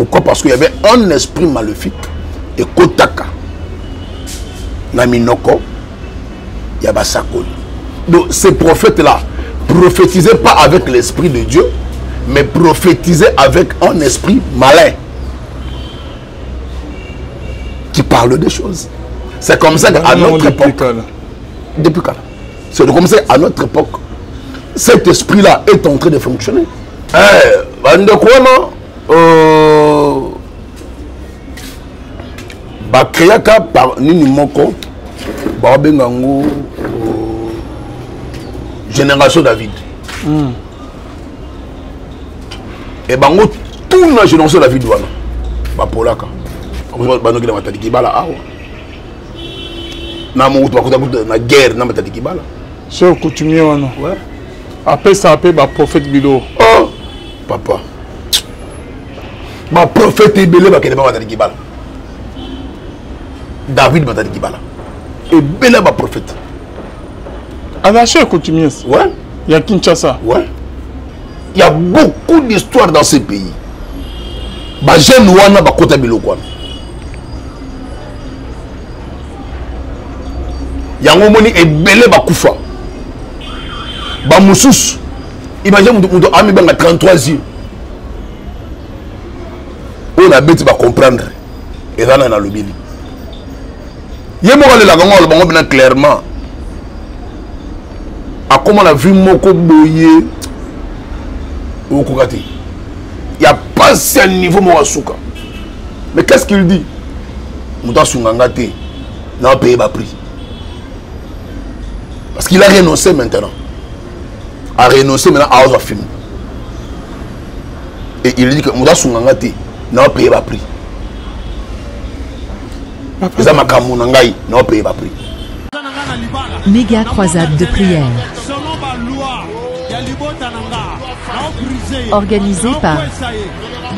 Pourquoi Parce qu'il y avait un esprit maléfique et kotaka na minoko ya basakoli. Donc ces prophètes-là prophétisaient pas avec l'esprit de Dieu, mais prophétisaient avec un esprit malin qui parle des choses. C'est comme ça qu'à notre époque, depuis quand C'est comme ça qu'à notre époque, cet esprit-là est en train de fonctionner. Eh, bandeko wana euh, bakreaka par nini moko baobenga yango euh, génération david mm. e bango tout na génération david wana bapolaka banoki na matadi kibala awa na mokutu bakuta kuta na guerre na matadi kibala chef coutumier wana ouais. apesaka mpe baprophète biloko oh, papa baprophète ebele bakende ba matadi kibala david matadi kibala ebele baprophète aza chef coutumier ouais. ya kinshasa ouais. il y a beaucoup d'histoires dans ce pays bajeune wana bakota biloko wana yango omoni ebele bakufa bamosusu imagine moto moto amibanga 33 yeux oyo nabeti bacomprendre eza na nalobeli ye moko alelaka ngo aloba ngo mpena clairement akoma na vie moko boye okoka te ya pasi ya niveau moko asuka mais qu'est ce qu'il dit moto asunga nga te na paye baprix parce qu'il a renoncé maintenant a renoncé maintenant aozwa film et il dit que moto asunga nga te na paye baprix eza makambo na ngai na paye baprix Méga croisade de prière. Organisée par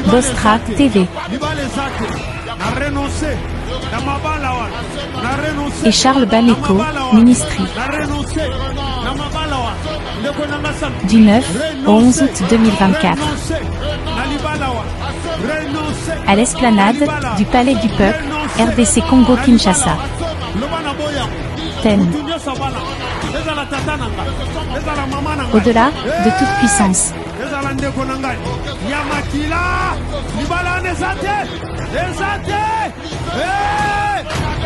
Bostra TV et Charles Bameko, Ministry. Du 9 au 11 août 2024. À l'esplanade du Palais du Peuple, RDC Congo Kinshasa. Thème. Au-delà de toute puissance.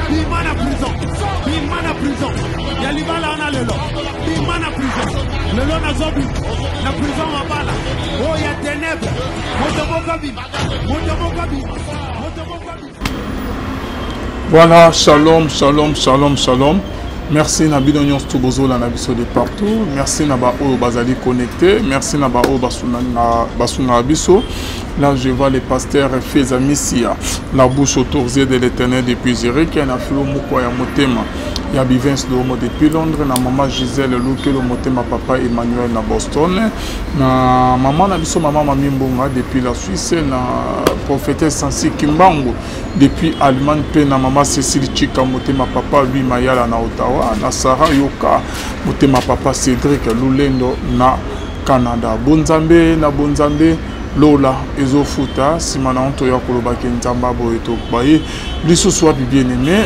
Bima na prison bima na prison ya libala wana lelo bima na prison lelo nazobima na prison mabala oyo ya tenebre moto moko abima moto moko abima moto moko abima Voilà, shalom, shalom, shalom, shalom. Merci na bino nyonso to bozolanda biso de partout. Merci na ba oyo bazali connecté. Merci na ba oyo basungaka biso. Là, je vois le pasteur Feza Missia, la bouche autorisée de l'Éternel depuis Zurich, na Flo Mukwa ya Motema, ya Bivens Domo depuis Londres, na maman Gisèle Lukelo Motema, papa Emmanuel na Boston, na maman na biso maman Mami Mbonga depuis la Suisse, na prophétesse Sansi Kimbangu depuis Allemagne, pe na maman Cécile Chika Motema, papa Louis Mayala na Ottawa, na Sarah Yoka Motema, papa Cédric Lulendo na Canada. Bonzambe na Bonzambe lola ezofuta nsima na yango toya koloba ke nzambe aboye tobaye lisusu wapi bien aimé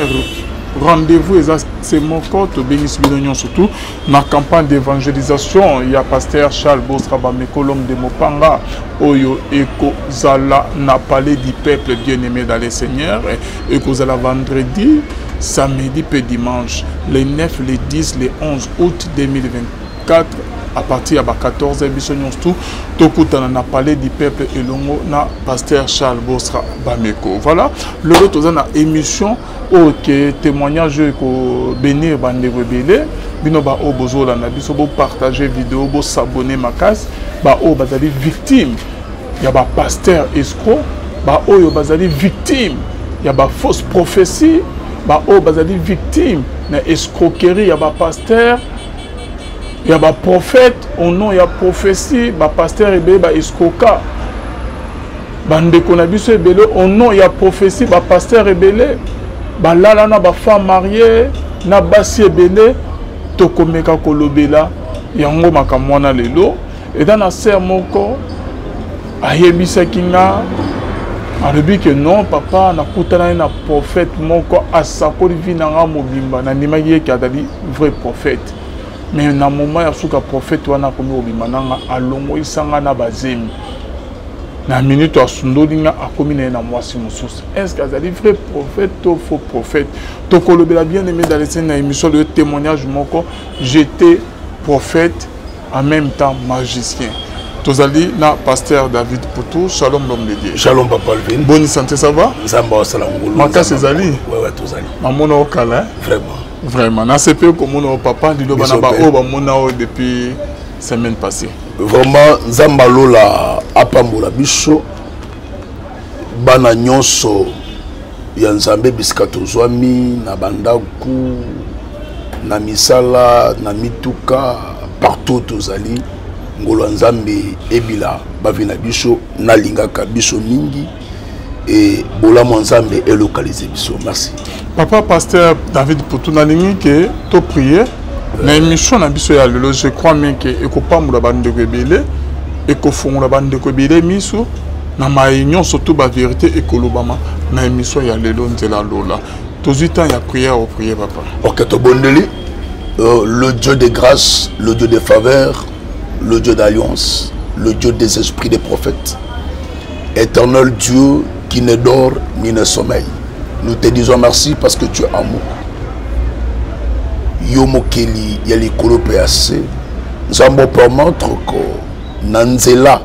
rendez-vous eza se moko tobengisi bino nyonso tu na campagne d'évangélisation ya pasteur charles bostra bameko l'homme de mopanga oyo ekozala na palais du peuple bien aimé dans le seigneur ekozala vendredi samedi mpe dimanche le 9 le 10 le 11 août 2024 à partir ya ba 14 biso nyonso tu tokutana na palais du peuple elongo na pasteur charles bostra bameko voilà lelo toza na émission oyo ke témoignage oyo ekobénir bandeko ebele bino baoyo bozolanda biso bopartage video bosabone makasi baoyo bazali victime ya bapasteur escroc baoyo bazali victime ya bafausse prophétie baoyo bazali victime na escroquerie ya bapasteur ya baprophète au nom ya prophétie bapasteur ebele baescroka bandeko na biso ebele au nom ya prophétie bapasteur ebele balala na bafemme marie na basi ebele tokomeka kolobela yango makambo wana lelo eza na ser moko ayebisaki nga Alobi ke non papa, nakutanaki na prophète moko asakoli vie na nga mobimba, nandimaki ye ke azali vrai prophète. Mais na moment ya suka prophète wana akomi kobima na nga, alongoisa nga na bazemi. Na minute asundoli nga, akomi na ye na mwasi mosusu. Est-ce que azali vrai prophète to faux prophète? Tokolobela bien aimé dans les na émission de témoignage moko, j'étais prophète en même temps magicien. Tozali na pasteur David Poutou. Shalom l'homme de Dieu. Shalom papa Alvin. Bonne santé, ça va? Nzamba wasala ngulu. Makasi ezali? Ouais ouais tozali. Mamona okala. Vraiment. Vraiment. Na sepe komona papa liloba na ba oyo bamona oyo depuis semaine passée. Vraiment Nzamba lola apambola biso bana nyonso ya Nzambe bisika tozwami na bandaku na misala na mituka partout tozali ngolo ya Nzambe ebila bavi na biso nalingaka biso mingi e bolamu ya Nzambe elokalize biso. Merci. Papa pasteur David Poutou, nalingi ke to prier na émission na biso ya lelo. Je crois bien ke ekopambola bandeko ebele, ekofongola bandeko ebele miso na maye nyonso to ba vérité ekolobama na émission ya lelo. Nzela lola, tozwi temps ya prière, o prier papa. Ok, tobondeli. Le Dieu de grâce, le Dieu de faveur, le Dieu d'alliance, le Dieu des esprits des prophètes, éternel Dieu qui ne dort ni ne sommeille, nous te disons merci parce que tu es amour. Yo mokeli ya likolo pe ya se, Nzambe permettre ko na nzela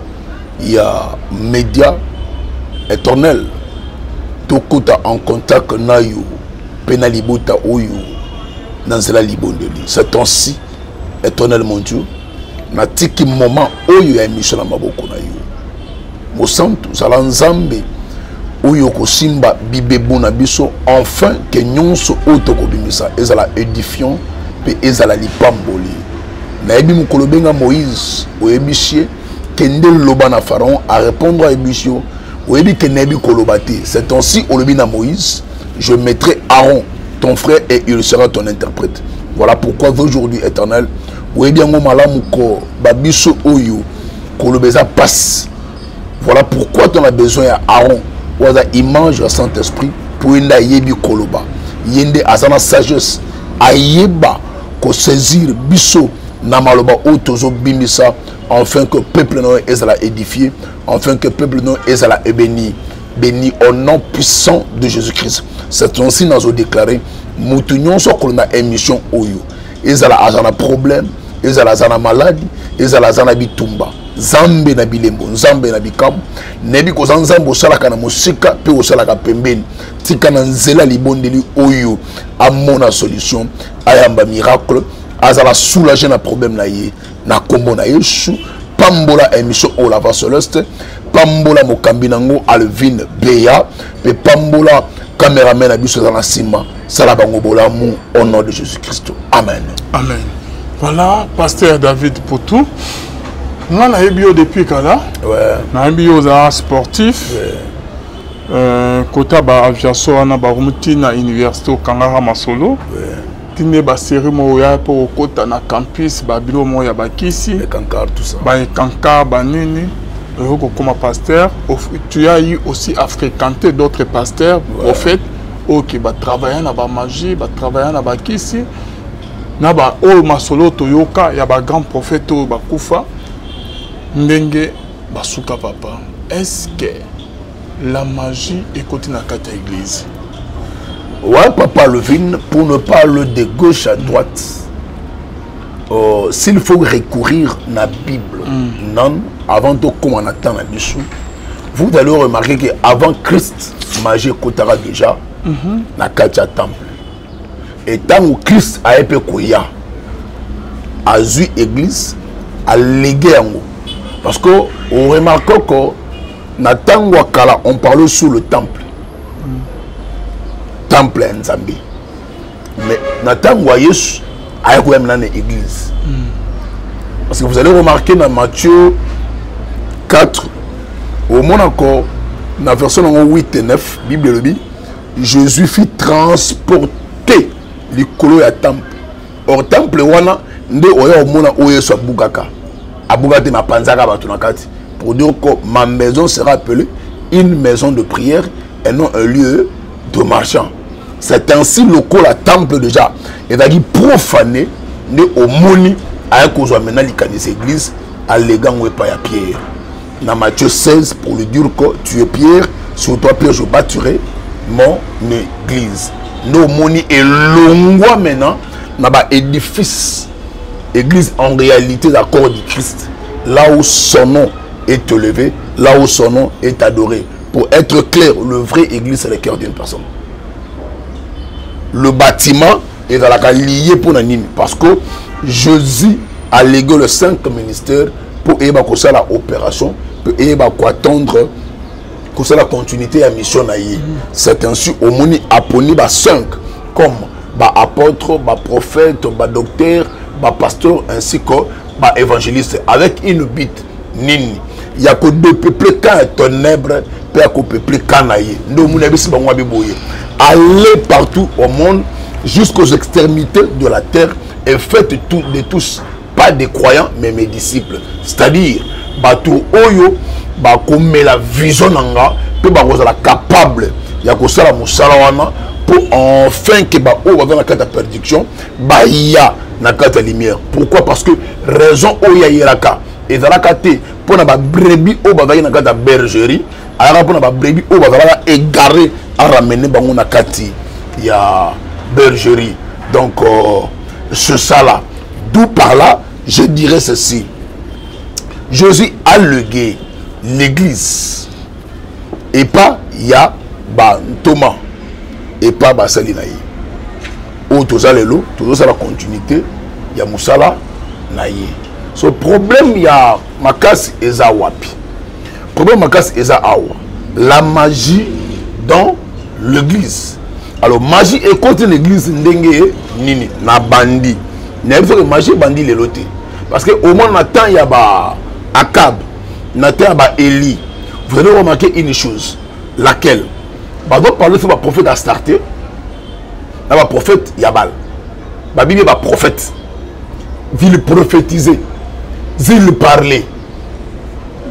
ya média éternel tokota en contact na yo pe na libota oyo na nzela libondeli. Ce temps-ci, éternel mon Dieu, natiki moment oyo ya émission na maboko na yo. Mosantu, zala Nzambe oyo kosimba bibebo na biso, enfin ke nyonso oyo tokobimisa ezala édifiant pe ezala lipamboli. Nayebi mokolo benga Moïse, oyebisi ye kende loba na Pharaon, a répondre ayebisi yo, oyebi ke nayebi koloba te. Ce temps-ci olobi na Moïse, je mettrai Aaron ton frère et il sera ton interprète. Voilà pourquoi aujourd'hui éternel, oyebi yango malamu ko ba biso oyo koloba eza passe. Voilà pourquoi tu as besoin ya Aaron oyo aza image ya Saint-Esprit po ye nde ayebi koloba, ye nde aza na sagesse, ayeba kosaisir biso na maloba oyo tozobimisa, afin que peuple na yo ezala édifié, afin que peuple na yo ezala béni, béni au nom puissant de Jésus-Christ. C'est ainsi nazo déclarer mutu nyonso akolanda émission oyo, ezala aza na problème, ezala aza na maladie, ezala aza na bitumba, Nzambe na bilembo, Nzambe na bikambo, nayebi koza Nzambe osalaka na mosika pe osalaka pembeni. Tika na nzela libondeli oyo amona solution, ayamba miracle, azala soulager na problème na ye na kombo na Yesu. Pambola émission oyo la voix céleste, pambola mokambi nango Alvin Beya, pe pambola cameraman na biso na nsima, sala bango bolamu au nom de Jésus-Christ. Amen. Amen. Voilà, pasteur David Poutou. Nga nayebi yo depuis kala. Ouais. Nayebi yo oza sportif. Ouais. Kota ba aviation wana bakomi na université okangaka masolo. Ouais. Tinde ba série moko ya po okota na campus ba bilo moko ya bakisi. Ekankar tout ça. Ba ekankar ba nini. Okoma pasteur, tu as eu aussi à fréquenter d'autres pasteurs, Ouais. prophètes, oyo ba travailler na ba magie, ba travailler na ba kisi, na ba oyo masolo toyoka ya ba grands prophètes oyo bakufa ndenge basuka papa. Est-ce que la magie ekoti na kati ya église? Ouais, papa Levine, pour ne pas aller de gauche à droite, s'il faut recourir à la Bible, non, avant de commencer à attendre la vous allez remarquer qu'avant Christ, magie kotara déjà na kati ya temple. Et tant que Christ a été koya, a zui église, a légué yango. Parce que on remarque que na tango ya kala, on parlait sur le temple. Temple ya Nzambe. Mais na tango ya Yesu, aya koya na église. Parce que vous allez remarquer dans Matthieu 4, au moins encore, dans la version 8 et 9, Bible le dit, Jésus fut transporté likolo ya temple. Or temple wana nde oya omona oyo Yesu abukaka. Abukaka te mapanzaka bato na kati. Pour dire que ma maison sera appelée une maison de prière et non un lieu de marchand. C'est ainsi lokola temple déjà ezalaki profané nde omoni aye kozwa maintenant likanisi église alega yango epai ya Pierre na Matthieu 16 pour lui dire que tu es Pierre, sur toi Pierre je bâtirai mon église. Nde omoni elongwa maintenant na ba édifice église en réalité la corps du Christ, là où son nom est élevé, là où son nom est adoré. Pour être clair, le vrai église, c'est le cœur d'une personne. Le bâtiment est dans la lié pour nini parce que Jésus a légué le cinq ministères pour eyeba kosala opération, pour eyeba koattendre kosala continuité ya mission na ye. C'est ainsi omoni aponi ba 5 comme ba apôtre, ba prophète, ba docteur, ba pasteur ainsi que ba évangéliste avec une bite nini ya kodepeupler camp ya ténèbre mpe ya kopeupler camp na ye. Nde omoni ayebisi bango abi boye: allez partout au monde jusqu'aux extrémités de la terre et faites tout, de tous pas des croyants mais mes disciples, c'est-à-dire bato oyo bakomela vision na nga mpe bakozala capable ya kosala mosala wana pour enfin ke baoyo baza na kati ya perdition baya na kati ya lumière. Pourquoi? Parce que raison oyo ayelaka ezalaka te mpo na babrebis oyo bazalaki na kati ya bergerie, ayaka mpo na babrebis oyo bazalaka égaré, aramener bango na kati ya bergerie. Donc c'est ça là. D'où par là je dirais ceci: Jésus a légué l'église et pas ya bantoma et pas basali na ye oyo toza lelo tozosala continuité ya mosala na ye. So problème ya makasi eza wapi? Problème makasi eza awa: la magie dans l'église. Alors magie ekoti l'église ndenge nini? Na bandi nayebi soki magie ebandi lelo te, parce que au moins na temps ya ba Akab, na temps ya ba Eli, vous allez remarquer une chose, laquelle bazo parler sur baprophète Astarté na baprophète ya Baal. Babibi baprophète, ils prophétisaient, ils parlaient,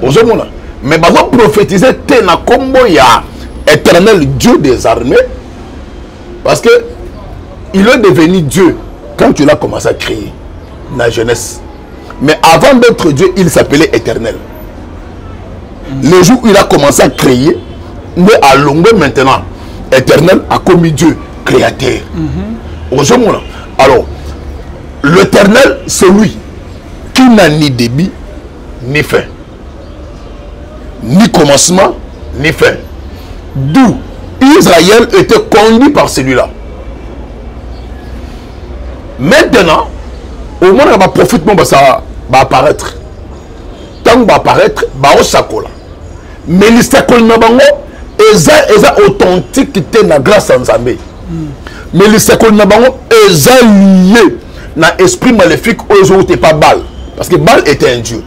ozomona, mais bazo prophétiser te na nkombo ya Éternel Dieu des armées, parce que il est devenu Dieu quand tu l'as commencé à créer na jeunesse. Mais avant d'être Dieu, il s'appelait Éternel. Le jour où il a commencé à créer, nde alongwe maintenant Éternel, akomi Dieu créateur. Ozomona, alors l'Éternel, c'est lui qui n'a ni début ni fin, ni commencement ni fin, d'où Israël était conduit par celui-là. Maintenant omonaka baprophète mo basa baapparaître. Ntango baapparaître, baosakola, mais lisakoli na bango eza authentique te na grâce ya Nzambe, mais lisakoli na bango eza lié na esprit maléfique oyo ezowuta epa Baal, parce que Baal était un dieu.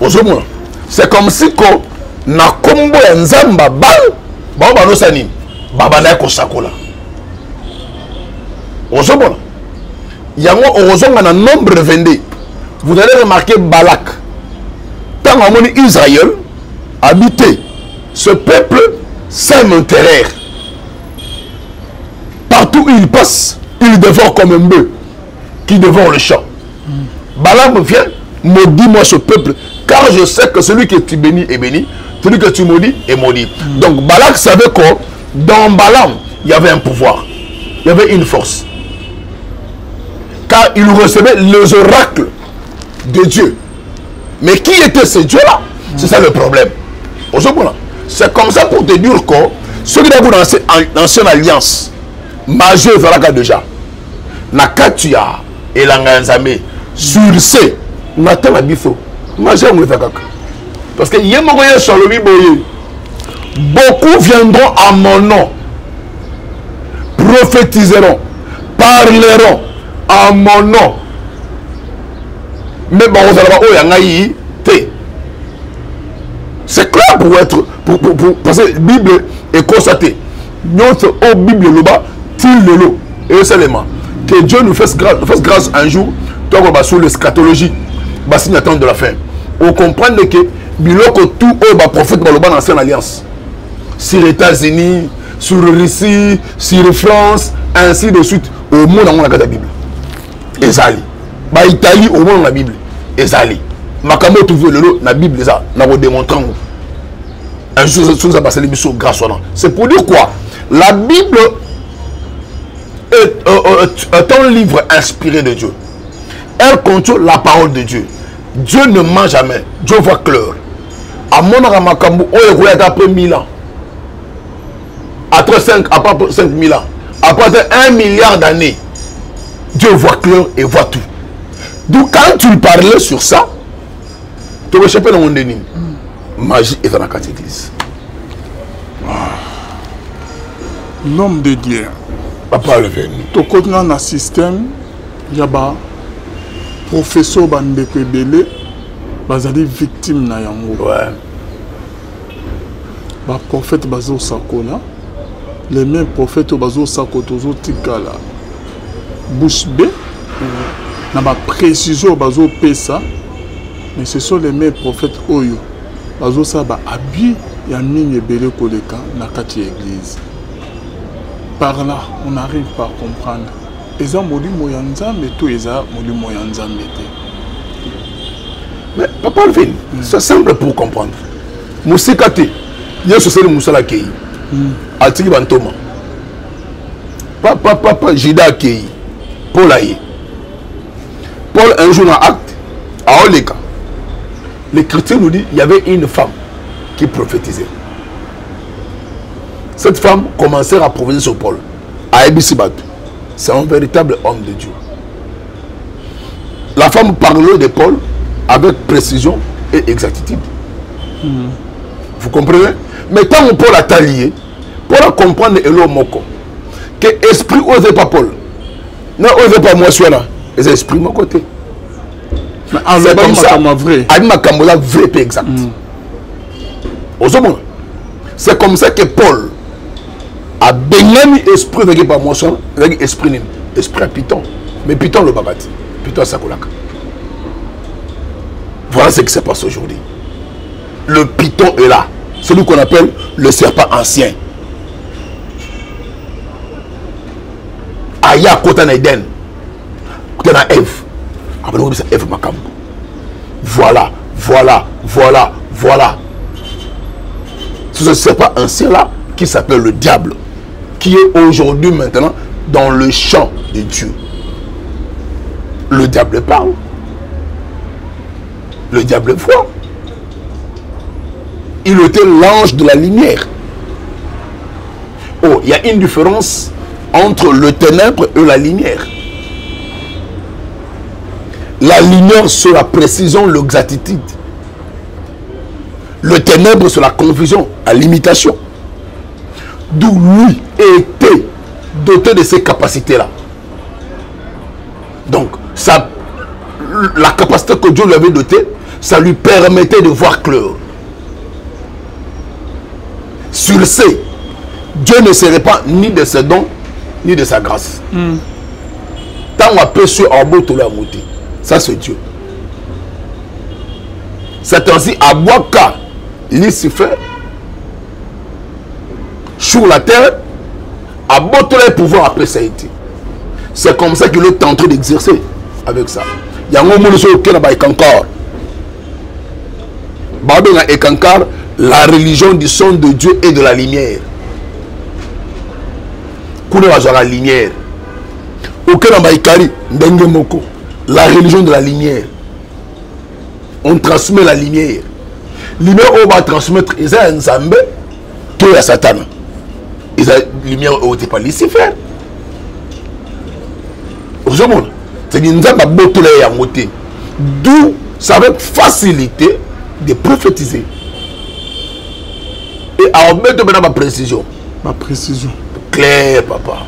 Ozomona, c'est comme si ko na nkombo ya Nzambe Baal, bango banosa nini, babandaki kosakola. Ozomona yango, okozonga na Nombre 22, vous allez remarquer Balak, ntango amoni Israël habité, ce peuple sème un terreur partout où il passe, il dévore comme un bœuf qui dévore le champ. Balaam vient, maudis-moi ce peuple, car je sais que celui que tu bénis est béni, celui que tu maudis est maudit. Donc Balak savait que dans Balaam, il y avait un pouvoir, il y avait une force, car il recevait les oracles de Dieu. Mais qui était ce Dieu-là? C'est ça le problème. C'est comme ça pour te dire que ceux qui sont dans l'ancienne alliance, magie ezalaka déjà na kati ya elanga ya Nzambe. Sur ce, na ntango na biso, magie yango eza kaka, parce que ye moko Yesu alobi boye: beaucoup viendront à mon nom, prophétiseront, parleront en mon nom, mais bakozala baoyo ya ngai te. C'est clair pour être pour, parce que Bible ekosa te. Nyonso oyo Bible eloba ti lelo esalema. Que Dieu nous fasse grâce, fasse grâce un jour tokoloba sur l'eschatologie, basigne attente de la fin, ocomprendre que Biloko tout oyo baprophète baloba na ancienne alliance sur États-Unis, sur Russie, sur France, ainsi de suite, omona yango na kati ya Bible. Ezali baitalie, omona na Bible. Ezali makambo oyo tuvu lelo na Bible, eza na kodemontre yango un jour soki eza basali biso grâce wana. C'est pour dire quoi? La Bible est un livre inspiré de Dieu. Elle contient la parole de Dieu. Dieu ne ment jamais. Dieu voit clair. Amonaka makambo oyo ekoya ata après 1000 ans, après 5, après 5000 ans, après 1 milliard d'années. Dieu voit clair et voit tout. Donc quand tu parlais sur ça, tokochape nango nde nini? Magie eza na kati église. L'homme de Dieu. Papa Alvin. Tokoti na système ya ba professeur, bandeko ebele bazali victime na yango. Baprophète bazosakola, les mêmes prophètes oyo bazosakola, tozotikala bouche bée na baprécision oyo bazopesa, mais ce sont les mêmes prophètes oyo bazosala baabus ya mingi ebele koleka na kati ya église. Par là, on arrive par comprendre eza molimo ya Nzambe to eza molimo ya Nzambe te. Mais papa Alvin, c'est simple pour comprendre. Mosika te, Yesu asali mosala, akei, atiki bantoma. Papa, papa Juda akei, Paul aye. Paul, un jour na Acte, aoleka, l'écriture nous dit il y avait une femme qui prophétisait. Cette femme commençait à prophétiser sur Paul. Ayebisi bato, c'est un véritable homme de Dieu. La femme parlait de Paul avec précision et exactitude. Vous comprenez? Mais tant que Paul a lié, Paul a comprendre elo moko que esprit oyo pas Paul na oyo pas mwasi wana, eza esprit moko te. C'est comme ça. Vrai, abi makambo eza vrai mpe exact. Ozomona, c'est comme ça que Paul abengani esprit ezalaki pa mwasi wana. Ezalaki esprit nini? Esprit ya python. Mais python alobaka te, python asakolaka. Voilà ce qui se passe aujourd'hui. Le python est là, celui qu'on appelle le serpent ancien. Aya akota na Eden, akota na Eve, abandi kobisa Eve makambo. Voilà, voilà, voilà, voilà. Ce serpent ancien là qui s'appelle le diable, qui est aujourd'hui maintenant dans le champ de Dieu. Le diable parle, le diable voit. Il était l'ange de la lumière. Oh, il y a une différence entre le ténèbre et la lumière. La lumière, c'est la précision, l'exactitude. Le ténèbre, c'est la confusion, la limitation. D'où lui était doté de ces capacités-là. Donc, ça, la capacité que Dieu lui avait dotée, ça lui permettait de voir clair. Sur ce, Dieu ne serait pas ni de ses dons, ni de sa grâce. Tant on peut sur yango te. Ça, c'est Dieu. C'est ainsi, abwaka Lucifer sur la terre, abotola pouvoir apesa ye te. C'est comme ça qu'il est en train d'exercer avec ça. Yango omoni, soki okei na baekankar, babenga ekankar la religion du son de Dieu et de la lumière. Kuna bazwaka lumière. Okei na baikari, ndenge moko, la religion de la lumière. On transmet la lumière. Lumière oyo batransmettre eza ya Nzambe to ya Satana? Eza lumière oyo te pa Lucifer. Ozomona, c'est Nzambe abotola ye yango te. D'où ça avec facilité de prophétiser et aobeto mpena baprécision. Baprécision. Clair, papa.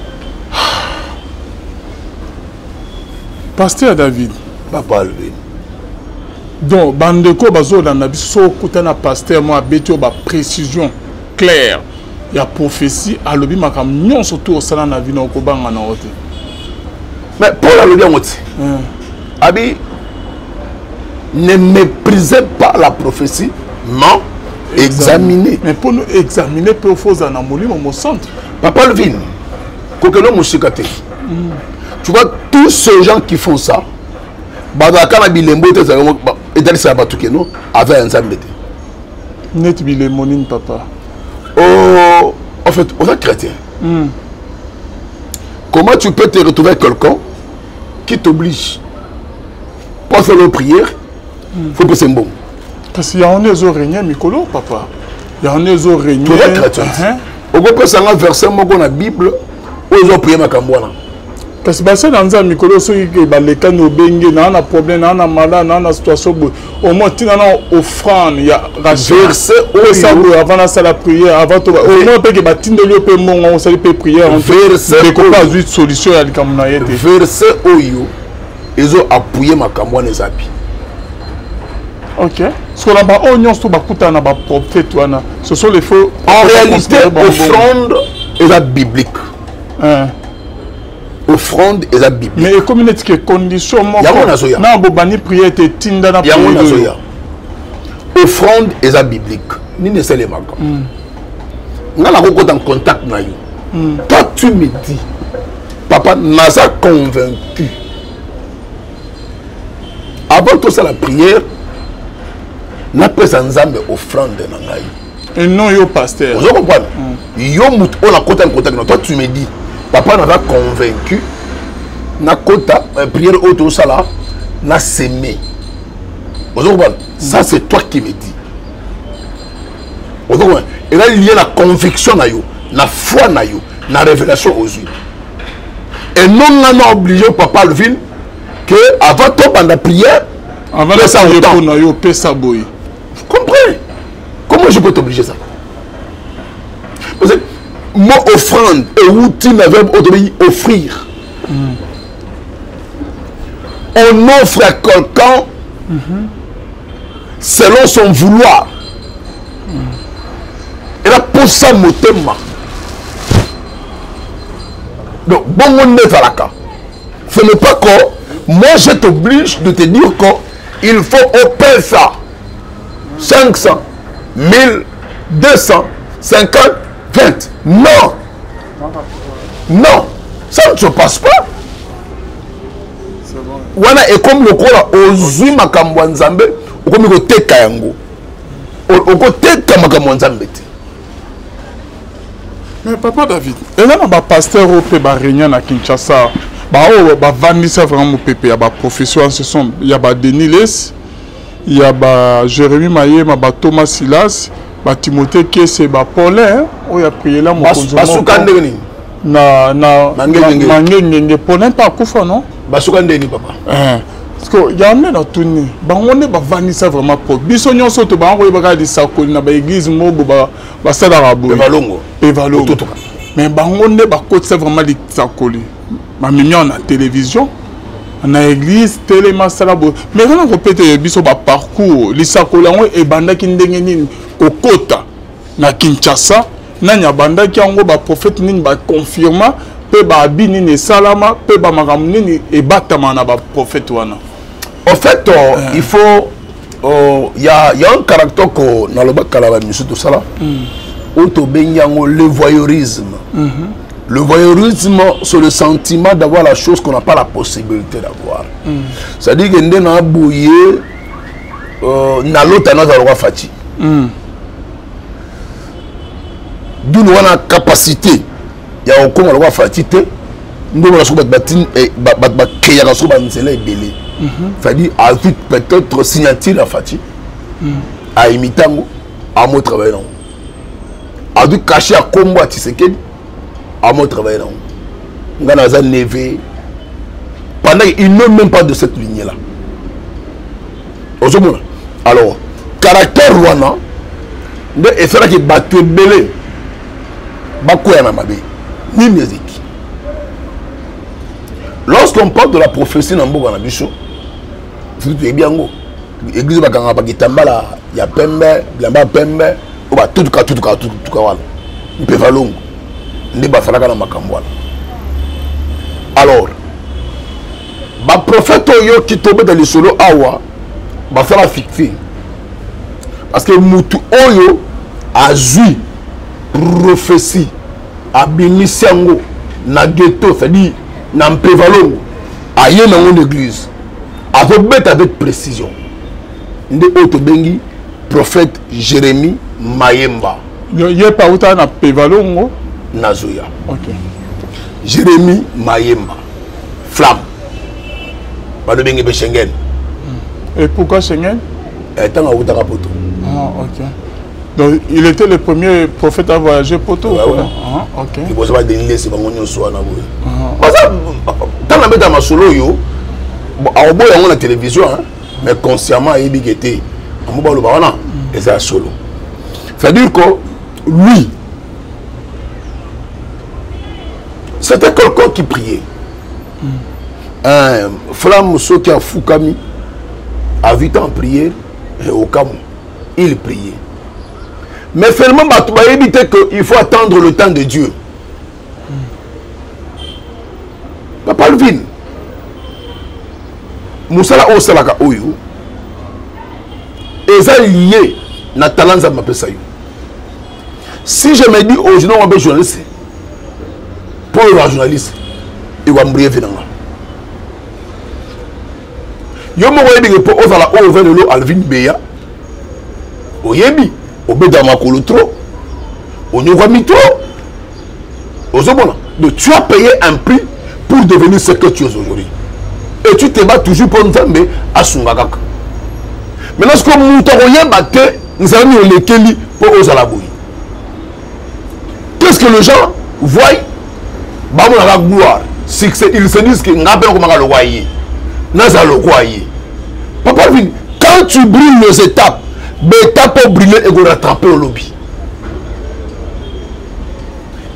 Pasteur David. Papa Alvin. Donc bandeko bazolanda biso, so okuta na pasteur mo abeti oyo baprécision claire ya prophétie, alobi makambo nyonso to osala na bino, okobanga na yo te. Mais Paul alobi yango ti, abi ne méprisez pas la prophétie. Ment examiner. Mais mpo examiner mpe ofo ozala na molimo mosantu. Papa Alvin, kokelo mosika te. Tu vois, tous ces gens qui font ça, bazalaka na bilembo te etalisaka bato keno aza ya Nzambe te. Neti bilembo nini, papa? Oh, en fait, oza chrétien. Comment tu peux te retrouver quelqu'un qui t'oblige pour faire une prière? Faut passer bon. Kasi yango nde ezo régner mikolo, papa, yango nde ezo régner. Toza chrétien. Okopesanga verset moko na Bible oyo ezoprier makambo wana? Kasi basali na Nzambe mikolo, soki ke balekani, obenge naa na problème, naa na malade, naa na situation boye, au moins ntina na offrande ya Verset opesa oyo boye avant nasala prière, avant to au moins mpe ke batindeli yo mpe mbongo, osali mpe prière. Verset ndeko mpe oyo. Azwi solution ya likambo na ye te. Verset oyo ezo appuyer makambo wana eza pi? Ok, soki na baoyo nyonso to bakutana na baprophète wana, ce sont les faux. En réalité, offrande eza biblique. Hein. Offrande eza biblique. Mais ekomi neti ke condition moko. Yango nazoya. Na bobandi prière te, etinda na Yango prière oyo. Nazoya. Offrande eza biblique. Nini esalemaka? Nga nakokota en contact na yo. Toi, tu me dis: papa, naza convaincu, avant tosala prière, napesa Nzambe offrande na ngai. Et non yo pasteur. Ozo comprendre? Yo motu oyo nakota en contact na toi, tu me dis: papa, naza convaincu, nakota prière oyo tosala, naseme. Ozo comprendre? Ça, c'est toi qui me dis. Ozo comprendre? Eza lié na conviction na yo, na foi na yo, na révélation ozwi. Et non nga na obligé papa Alvin que avant tobanda prière, avant pesa na autant. mpo na yo, opesa boye. Vous comprenez? Comment je peux t'obliger ça? Parce que moi, offrande euti na verbe oyo offrir. On offre à quelqu'un selon son vouloir. Eza posa motema. Donc bongo nde ezalaka. Ce n'est pas que moi je t'oblige de te dire que il faut opesa 500, 1000, 200, 50, 20. Non, non, ça ne se passe pas. Wana ekomi lokola ozwi makambo ya Nzambe, okomi koteka yango. Okoteka makambo ya Nzambe te. Mais papa David, eza na bapasteur oyo mpe baréunion na Kinshasa, baoyo bavandisa vraiment mopepe ya baprophétie wana, ce sont ya baDenis Lessie, ya baJérémie Mayema, baThomas Silas, baTimothée Kese, baPaulin oyo apriela mokonzi. Basuka ndenge nini? Na Mangengenge. Mangengenge, Paulin mpe akufa, non? Basuka ndenge nini, papa? Eh, parce que yango nde natuni, bango nde bavandisa vraiment pro biso nyonso to bango koyebaka lisakoli na baéglise mobo basalaka boye. Valongo. Mpe valongo. Otutuka. Mais bango nde bakotisa vraiment lisakoli, bamemi yango na télévision, na église, telema, asala boye. Mais kana kopete biso baparcours lisakoli yango ebandaki ndenge nini kokota na Kinshasa? Nani abandaki yango? Baprophète nini baconfirma mpe baabi nini esalama mpe bamakambo nini ebatama na baprophète wana? En fait, il faut y a un caractère ko naloba kala bamisu tosala oyo tobengi yango le voyeurisme. Le voyeurisme, c'est le sentiment d'avoir la chose qu'on n'a pas la possibilité d'avoir. C'est-à-dire que nde na boye, nalota nazala lokwa Fatshi. Dunu wana capacité ya kokóma lokwa Fatshi te. Nde wana soki bato bakeyaka, soki banzela ebele, c'est-à-dire azwi peut-être signature ya Fatshi, aimite yango, amo travaille nango. Azwi cachet ya kombo ya Tshisekedi, amo travaille nango. Nga naza neve, pendant qu'il n'est même pas de cette lignée là. Ozomona? Alors caractère wana nde esalaki bato ebele bakwea na mabe. Nini ezeki? Lorsqu'on parle de la prophétie na mboka na biso, soki toyebi yango, église bakangaka bakitambala ya pembe, bilamba ya pembe oyo batutuka tutuka tutuka wana, mpe valongo nde basalaka na makambo wana. Alors baprophète oyo ki tobeta lisolo awa basala fixe. Parce que mutu oyo azwi prophétie abimisi yango na ghetto, c'est-à-dire na mpevalongo, aye nango na église, azobeta avec précision, nde oyo tobengi prophète Jérémie Mayemba. Ye mpe auta na pevalongo. Nazoya. Okay. Jérémie Mayemba Flamme, balobenge mpe Schengen. Et pourquoi Schengen? Ntango autaka poto. Ah, ok. Donc, il était le premier prophète à voyager poto. Ouais, ouais. Ah, ok. Liboso baDenis Lessie, bango nyonso wana boye. Baza ntango abeta masolo oyo, akoboya yango na télévision, hein, mais consciemment ayebi ke te, yango baloba wana eza ya solo. C'est à dire que lui, c'était quelqu'un qui priait. Flamme, soki afukami a vu en prière okamu, il priait, mais finalement bato bayebi te que il faut attendre le temps de Dieu. Papa Alvin, mosala oyo osalaka oyo eza lié na talent Nzambe apesa yo. Si je me dis aujourd'hui on mpe journaliste, mpo oyo journaliste ekwambrie vie na nga, yo moko oyebi ke mpo ozala oyo oza lelo, Alvin Beya, oyebi obetaka makolo trop, onyokwami trop, ozomona. Donc tu as payé un prix pour devenir ce que tu es aujourd'hui et tu te bats toujours mpo Nzambe asunga kaka. Maintenant, soki moto akoyeba te nzala nini olekeli mpo ozala boye, qu'est-ce que les gens voient? Bamonaka gloire, succès, ils se disent que nga mpe nakomaka lokwa ye, nazala lokwa ye. Papa Alvin, quand tu brûles les étapes, baétape obrûle ekorattrape olobi.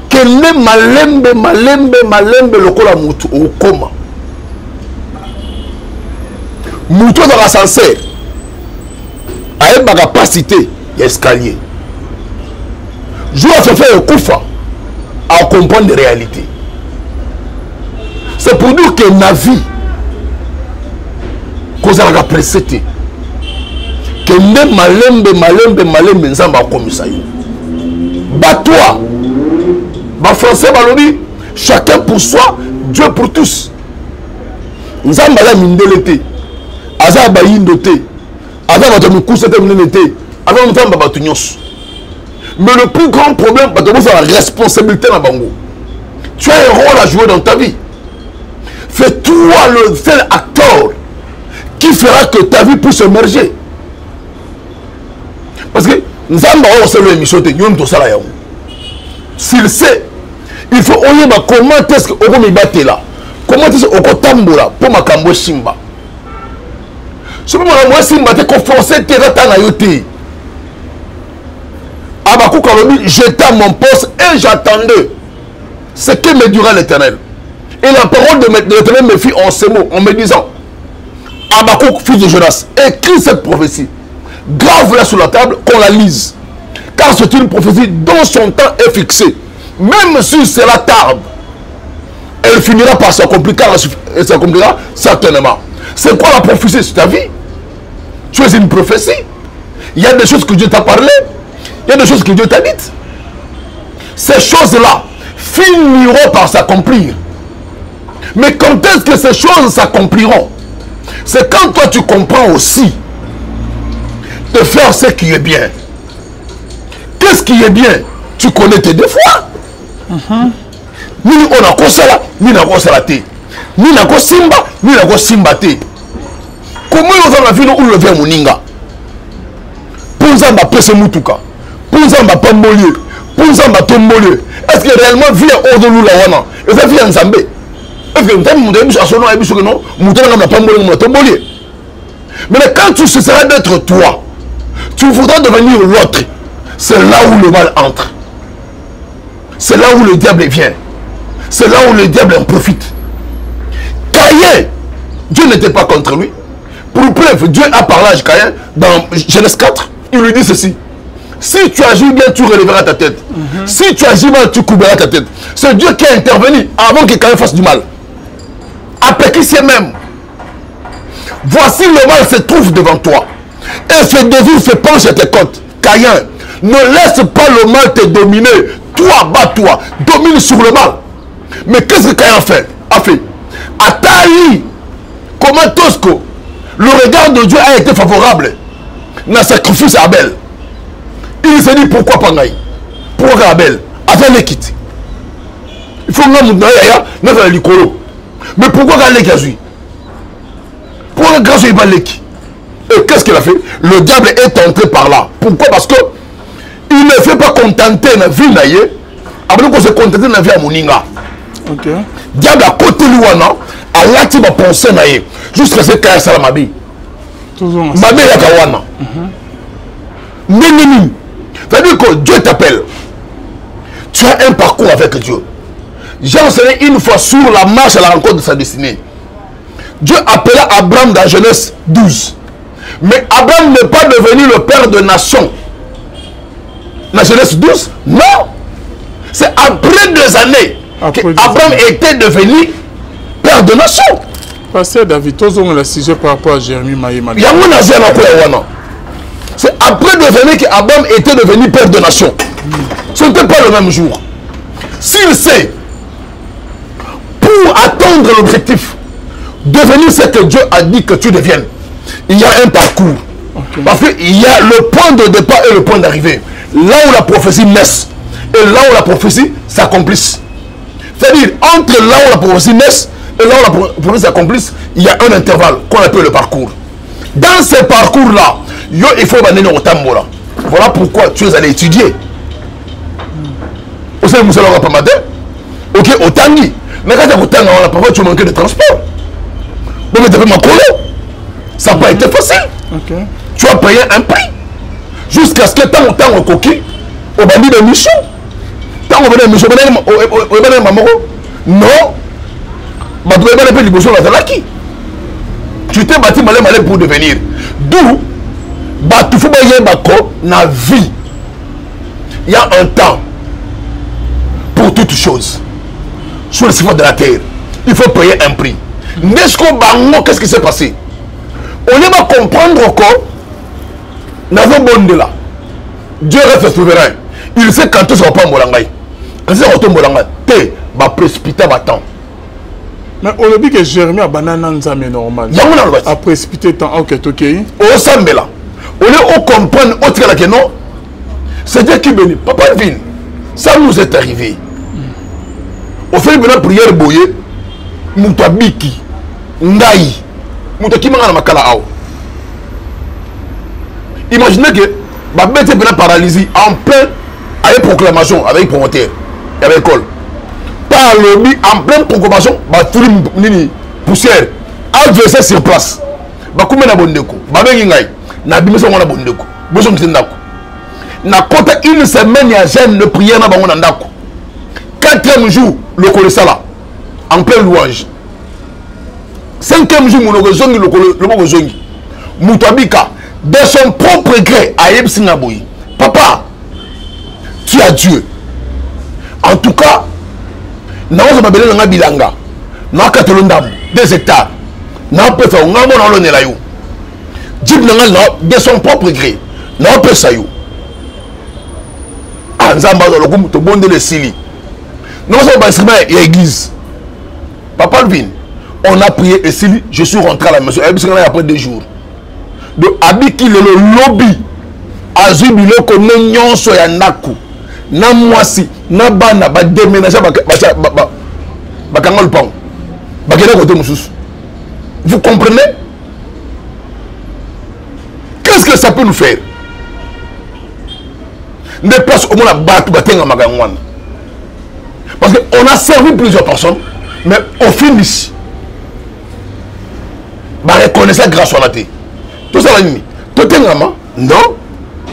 Kende malembe malembe malembe lokola motu okoma motu azalaka sincère, ayebaka mpasi te ya escalier. Jour afefe ekufa, acomprendre réalité. C'est pour dire que na vie kozalaka pressé te, kende malembe malembe malembe, Nzambe akomisa yo. Batoi bafrançais balobi: chacun pour soi, Dieu pour tous. Nzambe aza mindele te, aza ya bayindo te, aza bato ya mikusa te, minene te, aza Nzambe ya bato nyonso. Mais le plus grand problème, bato bozala responsabilité na bango. Tu as un rôle à jouer dans ta vie. Fais-toi le seul acteur qui fera que ta vie puisse émerger, parce que Nzambe oyo osala émission te, yo moto osala yango. S'il sait, il faut oyeba comment est-ce que okomibatela, comment est-ce que okotambola mpo makambo esimba. Soki makambo esimba te, koforce te, eza ta na yo te. Abakouk alobi: j'étais à mon poste et j'attendais ce que me dira l'Éternel, et la parole de l'Éternel me fit en ces mots, en me disant: Abakouk, fils de Jonas, écris cette prophétie, grave-la sur la table, qu'on la lise, car c'est une prophétie dont son temps est fixé. Même si cela tarde, elle finira par s'accomplir, car elle s'accomplira certainement. C'est quoi la prophétie? C'est ta vie. Tu es une prophétie. Il y a des choses que Dieu t'a parlé, il y a des choses que Dieu t'a dites. Ces choses-là finiront par s'accomplir. Mais quand est-ce que ces choses s'accompliront? C'est quand toi tu comprends aussi de faire ce qui est bien. Qu'est-ce qui est bien? Tu connais tes défauts. Nini oyo nakosala, nini nakosala te, nini nakosimba, nini nakosimba te. Comment oza na vino oyo ya moninga, mpo Nzambe apesi mutuka, mpo Nzambe apamboli ye, mpo Nzambe atomboli ye? Est ce que réellement vie oyo ozolula wana eza vie ya Nzambe? Est ce que Nzambe moto ayebi biso asono, ayebi biso ke non, moto nanga napamboli, moto atomboli ye? Mais quand tu cesseras d'être toi, tu voudras devenir l'autre, c'est là où le mal entre, c'est là où le diable vient, c'est là où le diable en profite. Caïn, Dieu n'était pas contre lui. Pour preuve, Dieu a parlé à Caïn dans Genèse 4. Il lui dit ceci: si tu agis bien, tu relèveras ta tête. Si tu agis mal, tu courberas ta tête. C'est Dieu qui a intervenu avant que Caïn fasse du mal. Après qui c'est même. Voici, le mal se trouve devant toi. Et ce défi se penche à tes côtes. Caïn, ne laisse pas le mal te dominer. Toi, bats-toi. Domine sur le mal. Mais qu'est-ce que Caïn fait A fait. Atali, comment Tosco, le regard de Dieu a été favorable dans sacrifice à Abel. Il s'est dit pourquoi pas ngai Pourquoi Abel Afin l'équité. Il faut nga mutu na yaya nazala likolo. Mais pourquoi ka leki azui Pourquoi grâce oyo leki Et qu'est-ce qu'il a fait Le diable est entré par là. Pourquoi Parce que il ne fait pas contenter la vie na ye. Abandi ko se contenter na vie ya moninga. Okay. Diable akoteli wana alati ba pensée na ye jusqu'à ce kaya asala mabe. Mabe eyaka wana. Ndenge nini C'est-à-dire que Dieu t'appelle. Tu as un parcours avec Dieu. J'ai enseigné une fois sur la marche à la rencontre de sa destinée. Dieu appela Abraham dans Genèse 12. Mais Abraham n'est pas devenu le père de nation. Dans Genèse 12, non. C'est après deux années qu'Abraham était devenu père de nation. Pasteur David, tozonga la sujet par rapport à Jérémie Mayema. Yango na zela ko wana. C'est après deux années qu'Abraham était devenu père de nation. Ce n'était pas le même jour. S'il sait, pour atteindre l'objectif, devenir ce que Dieu a dit que tu deviennes, il y a un parcours. Okay. Parce qu'il y a le point de départ et le point d'arrivée. Là où la prophétie naît et là où la prophétie s'accomplisse. C'est-à-dire, entre là où la prophétie naît et là où la prophétie s'accomplisse, il y a un intervalle qu'on appelle le parcours. Dans ce parcours-là, il faut abandonner au tambola. Voilà pourquoi tu es allé étudier. osali mosala waka pamba te oke otangi na kati ya kotanga wana papa tu manque de transport bobeta mpe makolo ça n'a pas été facile okay. Tu as payé un prix jusqu'à ce que ntango ntango okoki obandi bamission ntango obandi bamission oyebani na moko non bato bayebani mpe liboso bazalaki. Tu t'es bâti malin malin pour devenir. D'où bato fo bayeba ko na vie il y a un temps pour toutes choses sur le surface de la terre. Il faut payer un prix. Ndesco bango, qu'est-ce qui s'est passé? On va comprendre encore nazobondela. Dieu reste souverain. Il sait quand est-ce apambola ngai, quand est-ce akotombola ngai te. Baprécipita batemps. Mais olobi ke Jérémie abanda na Nzambe normal. Yango naloba ti. Aprécipité temps, ok, tokei. Osambela au lieu ocomprendre, otikala ke non, c'est Dieu qui bénit. Papa Vin, ça nous est arrivé. Osali mpena prière boye, moto abiki ngai, moto akimanga na makala awa. Imaginez que babeti mpena paralysie en plein aye proclamation avec promoteur ya baekole pa alobi en pleine proclamation, bafuli nini, poussière, AVC sur place. Bakumi na bondeko, babengi ngai, nabimisa yango na bondeko, bozongisa ndako. Nakota une semaine ya jeûne de prière na bango na ndako. Quatrième jour, lokolo esala en pleine louange. Cinquième jour, monoko ezongi, lokolo loboko ezongi. Moto abika de son propre gré, ayebisi nga boye: papa, tu as Dieu. En tout cas, nakozwa mabele na nga bilanga, nakatelo ndambo 2 hectares, napesa yo, nga mona olonela yo jip na nga na de son propre gré, naopesa yo. Ah, Nzambe azwa lokumu. Tobondela, esili, nakozwa bainstrument ya église. Papa Alvin, on a prié, esili, je suis rentré à la maison. Ayebisi nga après 2 jours. Donc abiki lelo, lobi azwi biloko ne nyonso ya ndako na mwasi na bana, badéménage, bakanga lupango, bakende kote mosusu. Vous comprenez qu'est-ce que ça peut nous faire? Nde place omona bato batengamaka yango wana, parce que on a servi plusieurs personnes, mais au finish bareconnaissa grâce wana te. Tosala nini? Totengama? Non.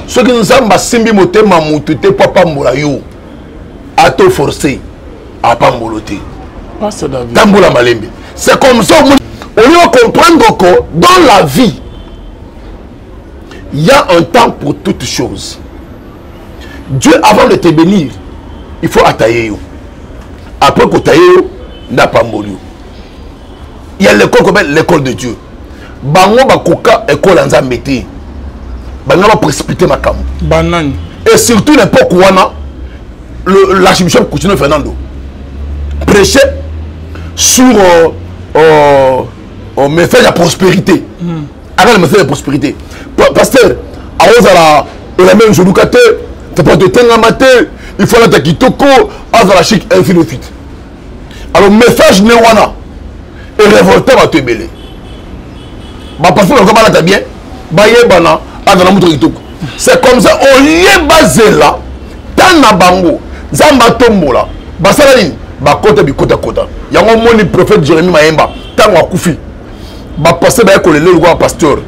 Soki Nzambe asimbi motema motu te mpo apambola yo, ato forcé apambolo te. Pasteur David. Tambola malembe. C'est comme ça au lieu de comprendre que dans la vie il y a un temps pour toutes choses. Dieu, avant de te bénir, il faut ataye yo. Après kotaye yo, nde apamboli yo. Il y a l'école qu'on appelle l'école de Dieu. Bango bakoka école ya Nzambe te. Balinga baprécipité makambo. Banani? Et surtout l'époque wana, l'archbishop Coutinho Fernando prêchait sur message ya prospérité. Aka na message ya prospérité, pasteur akozala elamba nzoluka te, sapato etengama te, il faut alata kitoko, azala chic, ainsi de suite. Alors message ne wana erévolte bato ebele. Bapasteur bakoka balata bien, bayebana, azala moto kitoko. C'est comme ça olie bazela tan na bango, Nzambe atombola, basala nini, bakota bikotakota. Yango omoni prophète Jérémie Mayemba, ntango akufi, bapasteur baye kolela lokola pasteur,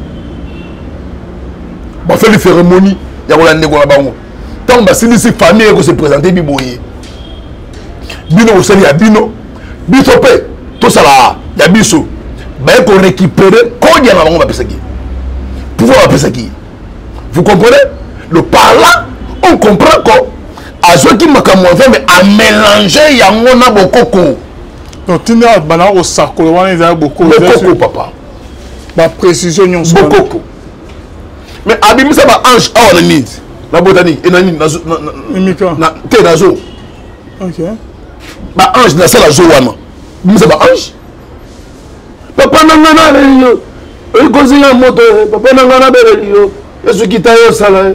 basali cérémonie ya kolanda ndeko na bango. Ntango basilisi, famille ekose présente biboye, bino bosali ya bino, biso mpe tosala ya biso. Baye korécupérer kodia na bango bapesaki, pouvoir bapesaki. Vous comprenez? Le par là, on comprend que azwaki makambo ya Nzambe, amélange yango na bokoko. Donc ntina bana kosakola wana ezali bokoko. Bokoko, papa. Baprécision nyonso. Bokoko. Mais abimisa baange awa na nini, na botani na nini te, nazo baange nasala zo wana, bimisa baange. Papa na nga naleli yo, ekozinga moto. Papa na nga nabeleli yo, esukita yo, osala ye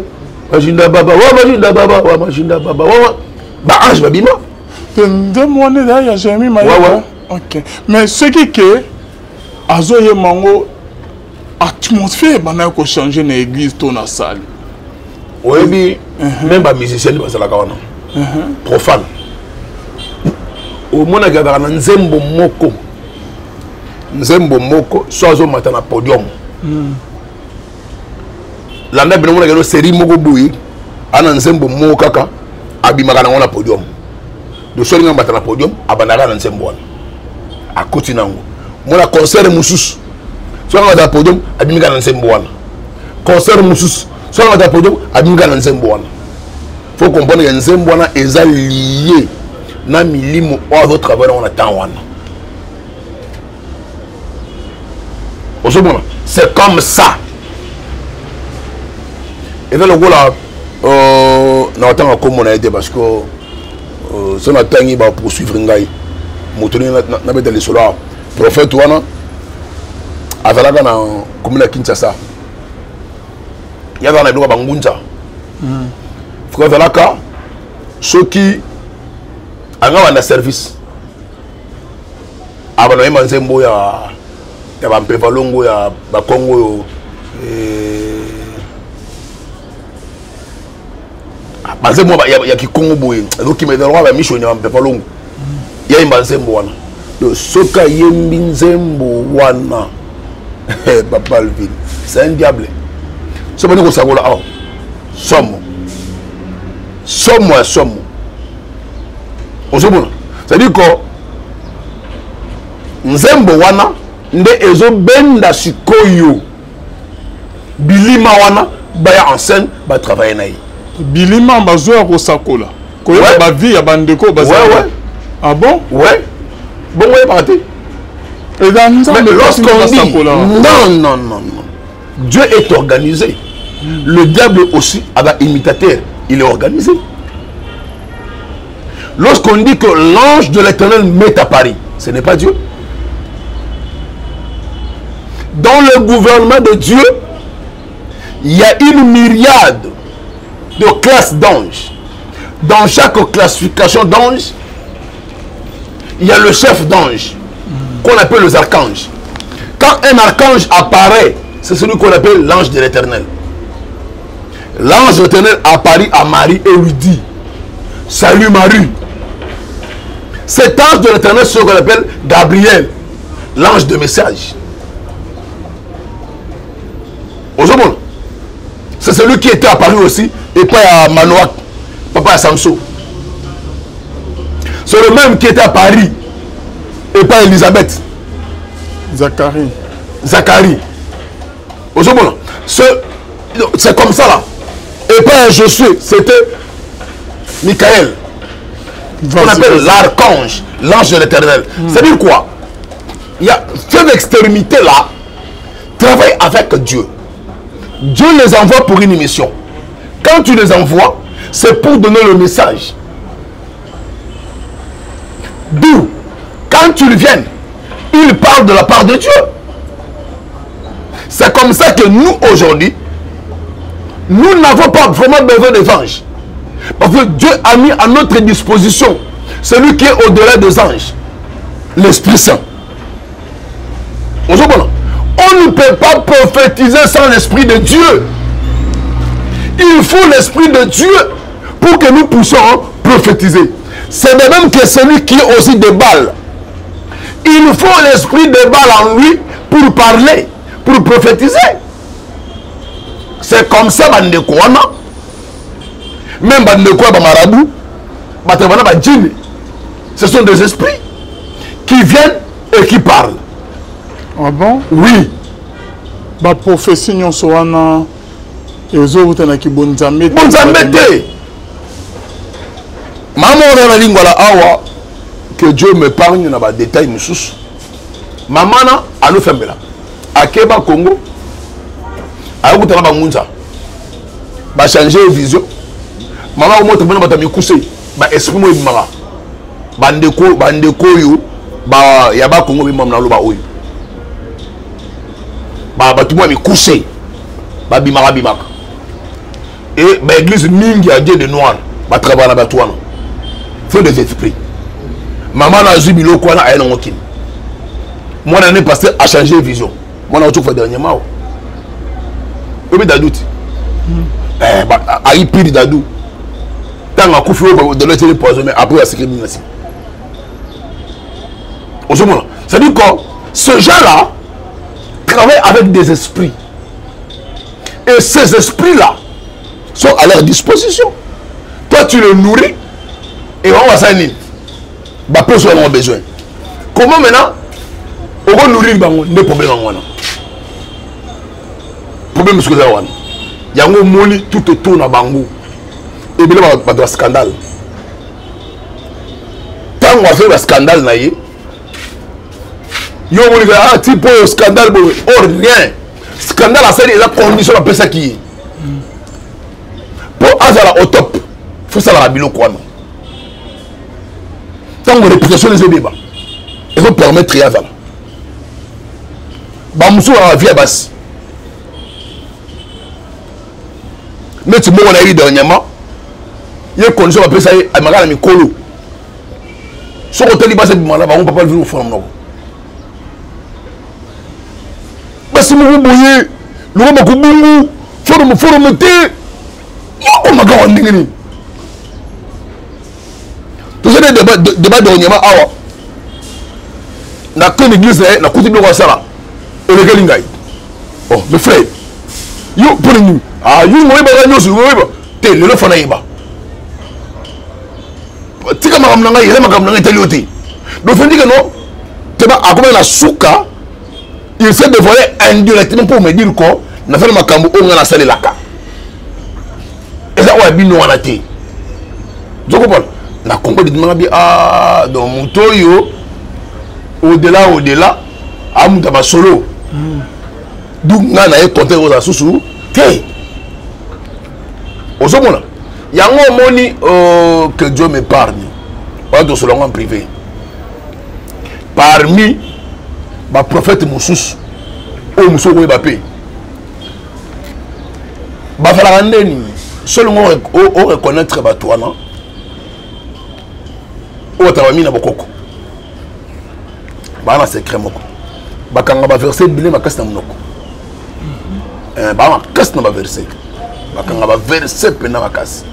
majinda baba wa majinda baba wa majinda baba wa baange babima. Nde wana ezali ya Jérémie Mayemba. Ok, mais soki ke azoyemba yango, atmosphère ebandaki kochange na église to na salle? Oyebi, même bamusicien nde bazalaka wana profane, omonaki azalaka na nzembo moko, nzembo moko so azomata na podium. Landa bino, omonaki no série moko boye, ana nzembo moko kaka abimaka nango na podium. Donc so alingi amata na podium, abandaka na nzembo wana, akoti nango. Mona concert mosusu, so amata na podium, abimika na nzembo wana. Concert mosusu, so amata na podium, abimika na nzembo wana. Faut comprendre que nzembo wana eza lié na milimo oyo azotravaille nango na temps wana. Ozomona, c'est comme ça, eza lokola na kotanga nkombo na ye te, parce que so natangi, bapoursuivre ngai. Moto ndenge nabeta lisolo awa, prophète wana azalaka na commune ya Kinshasa, ye azalaka na biloko ya bangunza. Frère azalaka, soki anga banda service, abana oyemba nzembo ya bampeva longo ya bakongo oyo, banzembo ya kikongo boye ezokima, ezalaka bamishoni ya bampeva longo, yayemba nzembo wana. Donc soki ayembi nzembo wana, papa Alvin, c'est un diable. So bani kosakola awa, somo, somo ya somo. Ozomona, c'est-à-dire que nzembo wana nde ezobenda sikoyo bilima wana baya en scène, batravaille na ye. Bilima bazoya kosakola, koyeba bavie ya bandeko bazali. Ah bon? Ouais, bongo oyebaka te. Eza Nzambe. Lorsqu'on dit non, non, non, non, Dieu est organisé, le diable aussi aza imitateur, il est organisé. Lorsqu'on dit que l'ange de l'Éternel met à Paris, ce n'est pas Dieu. Dans le gouvernement de Dieu, il y a une myriade de classes d'anges. Dans chaque classification d'anges, il y a le chef d'ange, qu'on appelle les archanges. Quand un archange apparaît, c'est celui qu'on appelle l'ange de l'Éternel. L'ange de l'Éternel apparaît à Marie et lui dit: Salut Marie. Cet ange de l'Éternel, c'est ce qu'on appelle Gabriel, l'ange de message. Ozomona, c'est celui qui était apparu aussi et pas à Manoach, papa à Samson. C'est le même qui était à Paris et pas à Elisabeth. Zacharie. Zacharie. Ozomona, c'est comme ça là. Et pas à Josué, c'était Michael. On appelle l'archange, l'ange de l'Éternel. C'est-à-dire quoi? Il y a cette extrémité là, travaille avec Dieu. Dieu les envoie pour une mission. Quand tu les envoies, c'est pour donner le message. D'où, quand ils viennent, ils parlent de la part de Dieu. C'est comme ça que nous, aujourd'hui, nous n'avons pas vraiment besoin des anges. Parce que Dieu a mis à notre disposition celui qui est au-delà des anges, l'Esprit Saint. On ne peut pas prophétiser sans l'Esprit de Dieu. Il faut l'Esprit de Dieu pour que nous puissions prophétiser. C'est de même que celui qui est aussi de balles. Il faut l'esprit de balle en lui pour parler, pour prophétiser. C'est comme ça, bandeko wana. Même bandeko ya marabout, bato wana ba djinn. Ce sont des esprits qui viennent et qui parlent. Ah bon? Oui. Ba prophétie nyonso wana ezowuta na kibonzambe te. Bonzambe te. Mama wana na lingwala awa que Dieu m'épargne na ba détails mosusu. Mama na alofembela. Akeba Congo. Ayokutana bangunza. Ba changer vision. Mama omoto bana bato mikuse ba esprit mo ebimaka. Bandeko bandeko oyo ba ya ba Congo bimama na loba oyo. Ba bato mwa mikuse. Babimaka bimaka. Et ba église mingi ya Dieu de noir ba travailler na bato wana. Feu des esprits. Maman na azwi biloko wana aye nango kini. Mwana ne pasteur a changé vision. Mwana otokufa dernièrement. Oyebi Dadou ti? Eh, ayi pili Dadou. Ntango akufi oyo delo eteli poison mais après asikeli bino na nsima. Ozomona? C'est-à-dire que ce gens-là travaille avec des esprits. Et ces esprits-là sont à leur disposition. Toi, tu le nourris et on va s'en Bah, pour ça, on a besoin. Comment maintenant on va nourrir bango nde problème yango wana problème soki eza wana yango omoni tout autour na bango ebele bato ya scandale ntango azali ba scandale na ye yo omoni kaka ah tipo oyo scandale boye or rien scandale asali eza condition bapesaki ye mpo azala au top fo salaka biloko wana ntango réputation ezobeba ezopermettre ye azala bamosusu baka vie ya basi neti moko nayebi dernièrement ye condition bapesa ye amaka na mikolo soki otali basi ebima na bango papa vino ofona monoko basi moko boye lokola bakobungu forme forme te okomaka wa ndenge nini tozali débat dernièrement awa na koni église na ye nakuti biloko asala olekeli ngai oh mes frère yo mpo na nini ah yo oyebaka nyonso oyeba te lelo fana yeba tika makambo na ngai eza makambo na ngai etali yo te donc fendi ke non teba akomaki na suka il s'est dévoilé indirectement pour me dire ko nasali makambo oyo ngai nasalelaka eza oyo ya bino wana te ozokomprendre na congo didimanga bi ah donc moto oyo au-delà au-delà amuta masolo mm. du ngai na ye konte kozala susu te ozomona yango omoni euh, que dieu m'épargne wana tosolo yango en privé parmi baprophète mosusu oyo mosusu okoyeba mpe bazalaka nde nini solingo oreconnaitre bato wana oyo bataka bami na bokoko baa na secret moko bakanga baverse ebele makasi na monoko eh, baa makasi na baverse bakanga baverse mpena makasi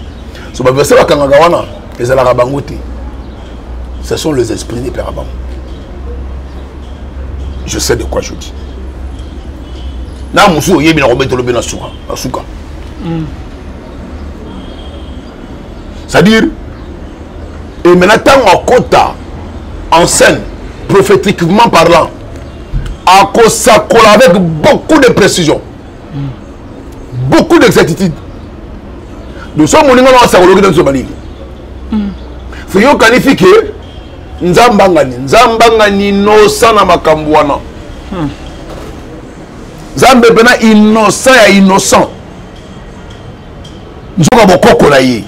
so baverse bakangaka wana ezalaka bango te ce sont les esprits nde epelaka bango je sais de quoi je dis na mosusu oyebi na kobetelo mpe na suka na suka mm. c'est-à-dire et maintenant ntango akota en scène prophétiquement parlant akosakola avec beaucoup de précision mm. beaucoup d'exactitude donc so moninga na asakolaki na biso banini mm. soki okanisi ke nzambe angani nzambe angani nosa na makambo wana hmm. Nzambe mpena innocent ya innocent, nzoka bokoko na ye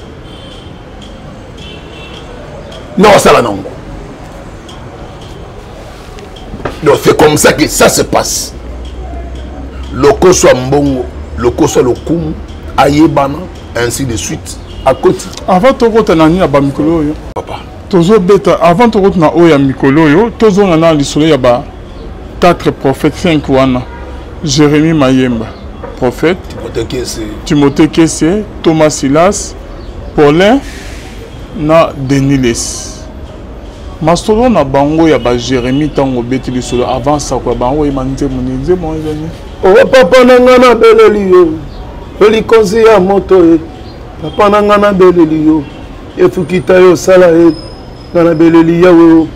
nde asala nango. Donc c'est comme ça que ça se passe. Lokoso ya mbongo, lokoso ya lokumu, ayebana, ainsi de suite, akoti. Avant tokota na nini ya bamikolo oyo, papa, tozobeta, avant tokota na oyo ya mikolo oyo, tozonga na lisolo ya ba 4 prophètes, 5 wana: Jérémie Mayemba prophète, Timothée Kese, Timothée Kese, Thomas Silas, Paulin na Denis Lessie. Masolo na bango ya ba Jérémie, ntango obeti lisolo avant sako ya bango, oyeba nzembo nini? Nzembo wana ezali? O papa na nga, nabeleli yo, yo likonzi ya moto e. Papa na nga, nabeleli yo, efukita yo osala e. Nga nabeleli Yawe o,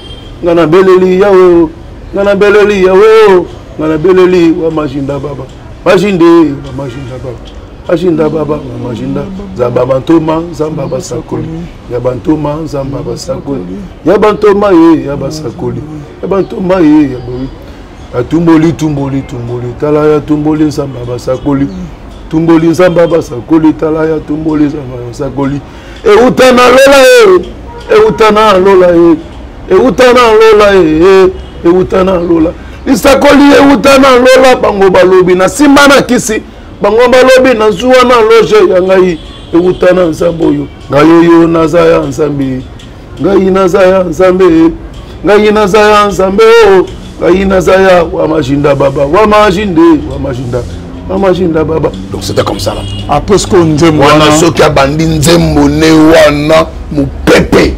nga nabeleli Yawe o, nga nabeleli Yawe o, nga nabeleli wa majinda baba majinde wa majinda baba majinda baba wa majinda. Nzamba bantoma, nzamba basakoli ya bantoma, nzamba basakoli ya bantoma ye ya basakoli ya bantoma ye ya boyi. Atumboli, tumboli, tumboli, tala ya tumboli nzamba basakoli, tumboli nzamba basakoli, tala ya tumboli nzamba basakoli. Euta na lola e, euta na lola e, euta na lola e, euta na lola lisakoli, euta na lola. Bango balobi na nsima na kisi, bango balobi na zuwa na loge ya ngai. Euta na Nzambe oyo ngai oyo naza ya Nzambe, ngai naza ya Nzambe, ngai naza ya Nzambe o, ngai naza ya wa majinda baba wa majinde wa majinda wa majinda baba. Donc c'était comme ça là. Après ce que nzembo wana, soki abandi nzembo ne wana, mopepe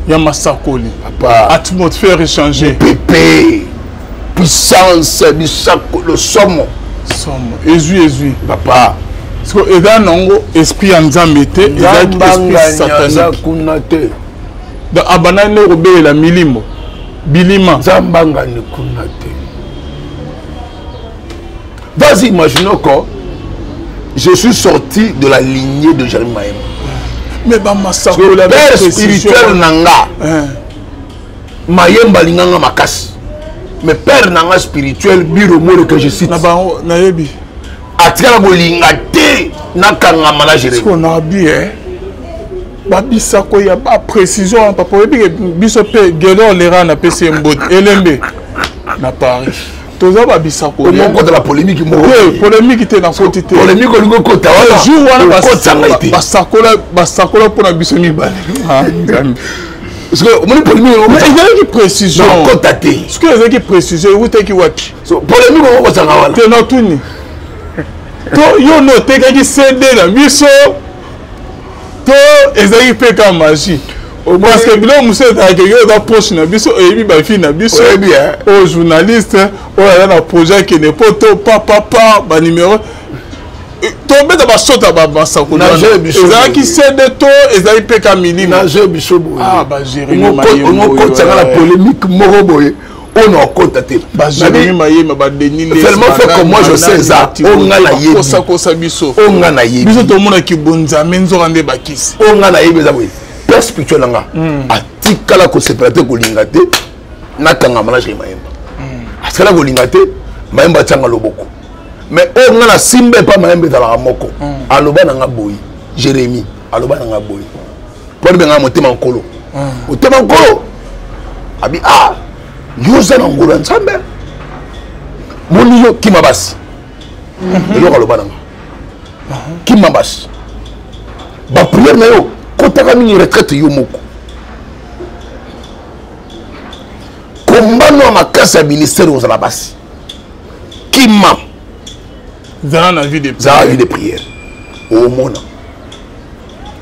ya masakoli, papa, atmosphère échangée, mopepe, puissance bisako, le somo. Somo ezwi, ezwi. Papa. Siko eza nango esprit ya Nzambe te, ezalaki esprit satanique. Kuna te. Donc abandaki nde kobelela milimo bilima. Nzambe angani kuna te. Vas-y, imagine encore, je suis sorti de la lignée de Jérémie Mayemba. Mais bamasakola père spirituel na nga Mayemba alinganga makasi, mais père na nga spirituel Biro Molo, que je cite, na bango nayebi, atikala kolinga te nakangama na Jérémie. Siko nabi babisako ya baprécision wana, papa, oyebi ke biso mpe Gelor Lera napesi ye mbote, elembe na Paris, toza babisako. Okota na polémique moko. Polémique te, nakoti te. Polémique olingi okota wana. Jour wana okotisa ngai te. Basakola, basakola mpona biso mibale. Ah, Nzambe. Parce que omoni polémique ezalaki précision. Okota te. Soki ezalaki précision, ewutaki wapi? So polémique okokotanga wana. Te, natuni to yo nde otekaki CD na biso to ezalaki mpe ka magie? Parce que biloko mosusu ezalaki, yo oza proche na biso, oyebi bafille na biso, oyo journaliste oyo aza na projet akende po to papapa banumero, tobeta basota bamasakoli. Ezalaki CD to ezalaki mpe ka milimo? Nazo biso boye. Ah, okotisanga na polémique moko boye oyo na okota te. Bajeremi Mayema, badeni. Tellement fait que moi je sais eza oyo nga nayebi. Kosakosa biso. Oyo nga nayebi. Biso tomonaki bonzambe, nzoka nde bakisi. Oyo nga nayebi eza boye: père spirituel na nga atikala kosepela te, kolinga te nakangama na Jeremi Mayemba. Atikala kolinga te Mayemba atianga loboko. Mais oyo nga na simba epa Mayemba ezalaka moko. Aloba na nga boye, Jérémi aloba na nga boye, mpo alobengaka motema nkolo, motema nkolo. Abi ah, yo oza na ngolo ya Nzambe, moni yo kima basi. Eloko aloba na nga, kima basi, baprière na yo kotaka mingi retraite yo moko, kombano ya makasi ya ministère ozala basi, kima. Zala na vie de zala vie de prière, omona.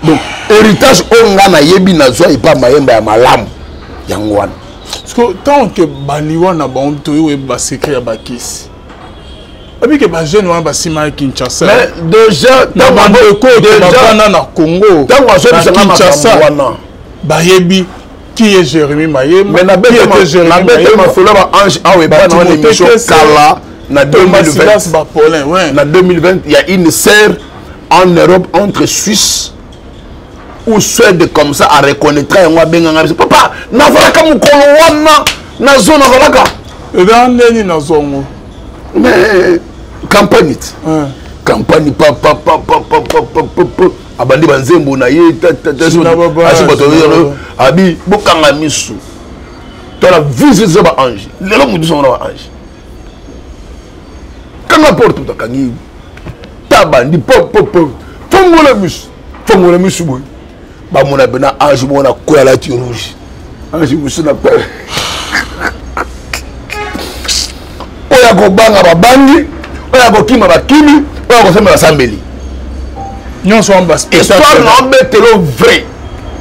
Donc héritage oyo nga nayebi nazwa epa Mayemba ya malamu, yango wana. Parce que tant que baliwa na bango, toyi oyeba basecret ya bakisi, oyebi ke bajeune wana basima ya Kinshasa. Mais déjà na bandeko bavanda na Congo, ntango azobisanga makambo wana, bayebi qui est Jérémie Mayemba. Mais nabeta masolo ya baange awa epa na wana émission kala na 2020. Bapaulin, ouais. Na 2020, il y a une sœur en Europe, entre Suisse ou Suède comme ça, a reconnaîtra yango, abenganga biso: papa, nazalaka mokolo wana nazo nazalaka. Eza ndeni nazongo. Mais Campagne ti. Campagne pa pa pa pa pa pa pa pa pa. Abandi banzembo na ye ta ta ta. Asi bato abi bokanga misu. Tala vise eza ba ange. Lelo mutu songo na ba ange. Kanga porte mutu akangi. Tabandi po po po. Fongola misu. Fongola misu boye. Bamona bena ange moko na koya alati rouge. Ange mosusu na koya. Oyo akobanga babangi, oyo akokima bakimi, oyo akosambela basambeli. Nyonso wana ba histoire na obetelo vrai.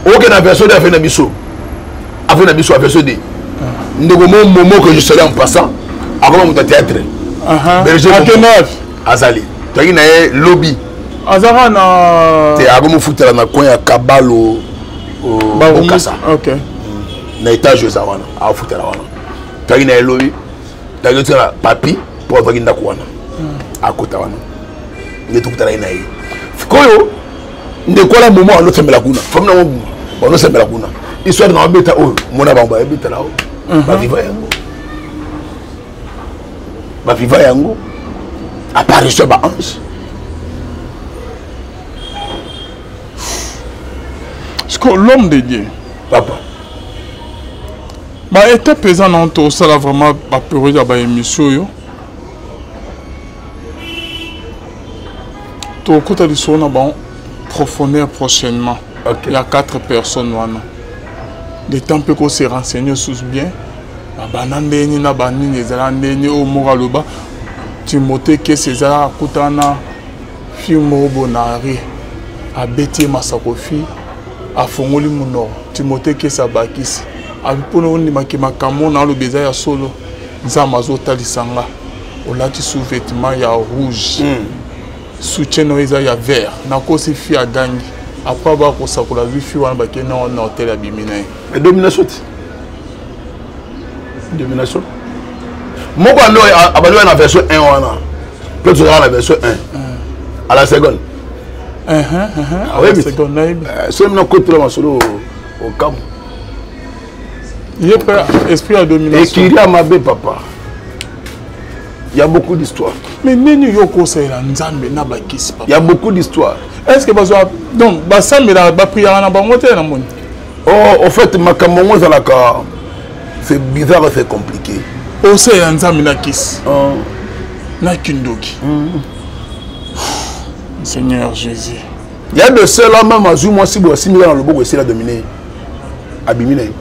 Oke na version de affaire na biso. Affaire na biso version de. Ndeko mo momo que je salue en passant, akoma moto ya théâtre. Berger azali. Toyaki na ye lobby. Azaka na te akomofutela na coin ya Kabalo Bokasa. Okay. Na étage eza wana, afutela wana. Toyaki na ye lobi, toyaki tina papi po azwaki ndako wana. Akota wana. Nde tokutanaki na ye. Sikoyo ndeko wana momo alosambela kuna. Famille nango balosambela kuna. Histoire na obeta oyo, mona bango bayebetela oyo. Baviva yango. Baviva yango. Apparition ba ange. Sikoyo l'homme de Dieu. Papa. Ba étape eza na tosala vraiment ba période ya ba émission oyo. Tokota lisolo na bango profondeur prochainement. Okay. Il y a 4 personnes wana. Le temps peut qu'on se renseigner sous bien. Bana ndeni na banini ezala ndeni oyo moko aloba Timothée Kese ezala akutana fille moko bonari abeti ye masakofi afongoli monoko Timothée Kese abakisi abi mpona ondimaki makambo na aloba eza ya solo Nzambe azotalisa nga olati sous-vêtement ya rouge. Soutien no eza ya vert nakosi fille agangi après ba kosakola zwi fille wana bakei na na hotel abimi na ye. Mais domination ti domination moko ando abandi wana na version 1 wana mpe tozalaka na version 1 à la seconde. À la seconde nayebi. Soki mina kotela masolo okamwa ye mpe esprit ya domination ekiri ya mabe papa. Il y a beaucoup d'histoires. Mais nini yo kosalela Nzambe na bakisi papa? Il y a beaucoup d'histoires. Est-ce que bazwa donc basambela ba prière na bango te na moni? Oh, au fait makambo ngo ezalaka c'est bizarre et c'est compliqué. Osalela Nzambe na kisi. Oh. Na kindoki. Seigneur Jésus. Il y a de ceux-là même azwi mwasi boye asimbi na loboko esila dominer. Abimi na ye.